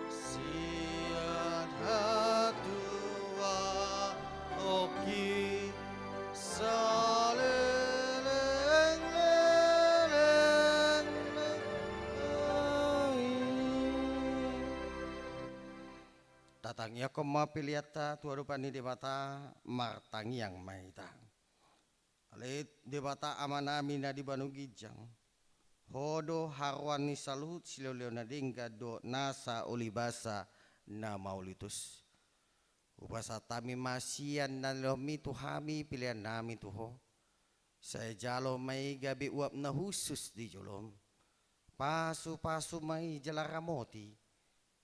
Sian hatuaonki saleleng lelengna i. Tatangiangkon ma peleanta tu adopan ni Debata, martangiang ma hita. Ale Debata Amanami na di banua ginjang, Ho do haroan ni saluhut silehonlehon na denggan dohot nasa uli basa na mauliutus. Hupasahat hami ma sian na nilehonmi tu hami peleannami tu Ho. Sai jalo ma i gabe uap na hushus di jolom. Pasupasu ma i jala ramoti,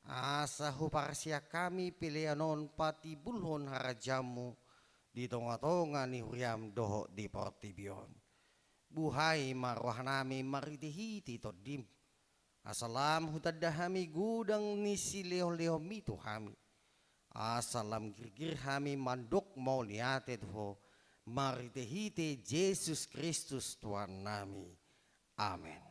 asa huparsian hami pelean on patimbulhon harajaonmu di tongatonga ni huriam dohot di portibi on. Buhai ma rohanami marhitehite Tondim, asa lam hutanda hami godang ni silehonlehonmi tu hami, asa lam girgir hami mandok mauliate tu Ho, marhitehite Jesus Kristus Tuhannami. Amen.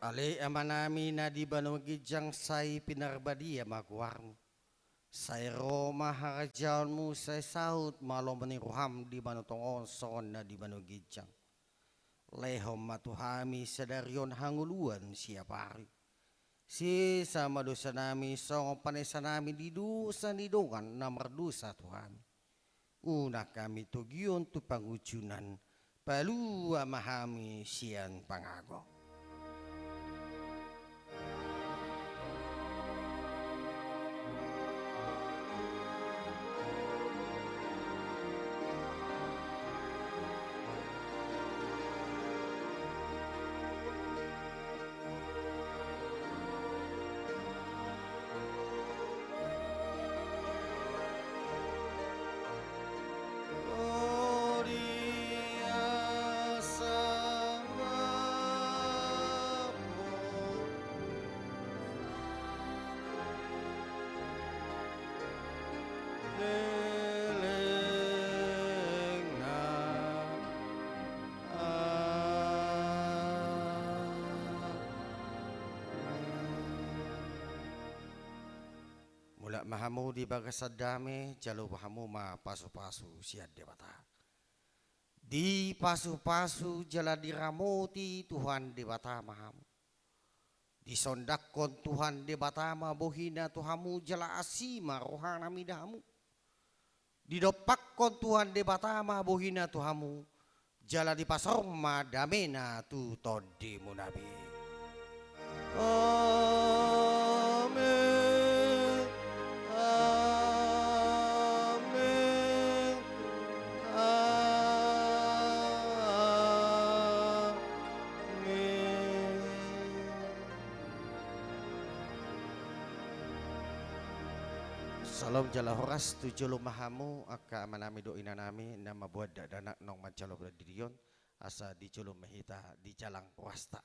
Ale Amanami na di banua ginjang, sai pinarbadia ma goarmu. Sai ro ma harajaonmu, sai saut ma lomo ni roham di banua tonga on songon na di banua ginjang. Lehon ma tu hami sadari on hangoluan siapari. Sesa ma dosanami songon panesanami di dosa ni dongan na mardosa tu hami. Unang hami togion tu pangunjunan, palua ma hami sian pangago. ma hamu di bagasan dame, jalo hamu ma pasu-pasu sian Debata. Dipasupasu jala diramoti Tuhan Debata ma hamu. Disondangkon Tuhan Debata ma bohina tu hamu jala asi ma rohana mida hamu. Didompakkon Tuhan Debata ma bohina tu hamu, jala dipasaor ma damena tu tondimuna be. Amen. Amen. Amen. Salom jala horas tu jolo ma hamu, angka amanami dohot inanami, na mamboan dakdanak naung manjalo di on, asa di jolo ma hita di jalang ruasta.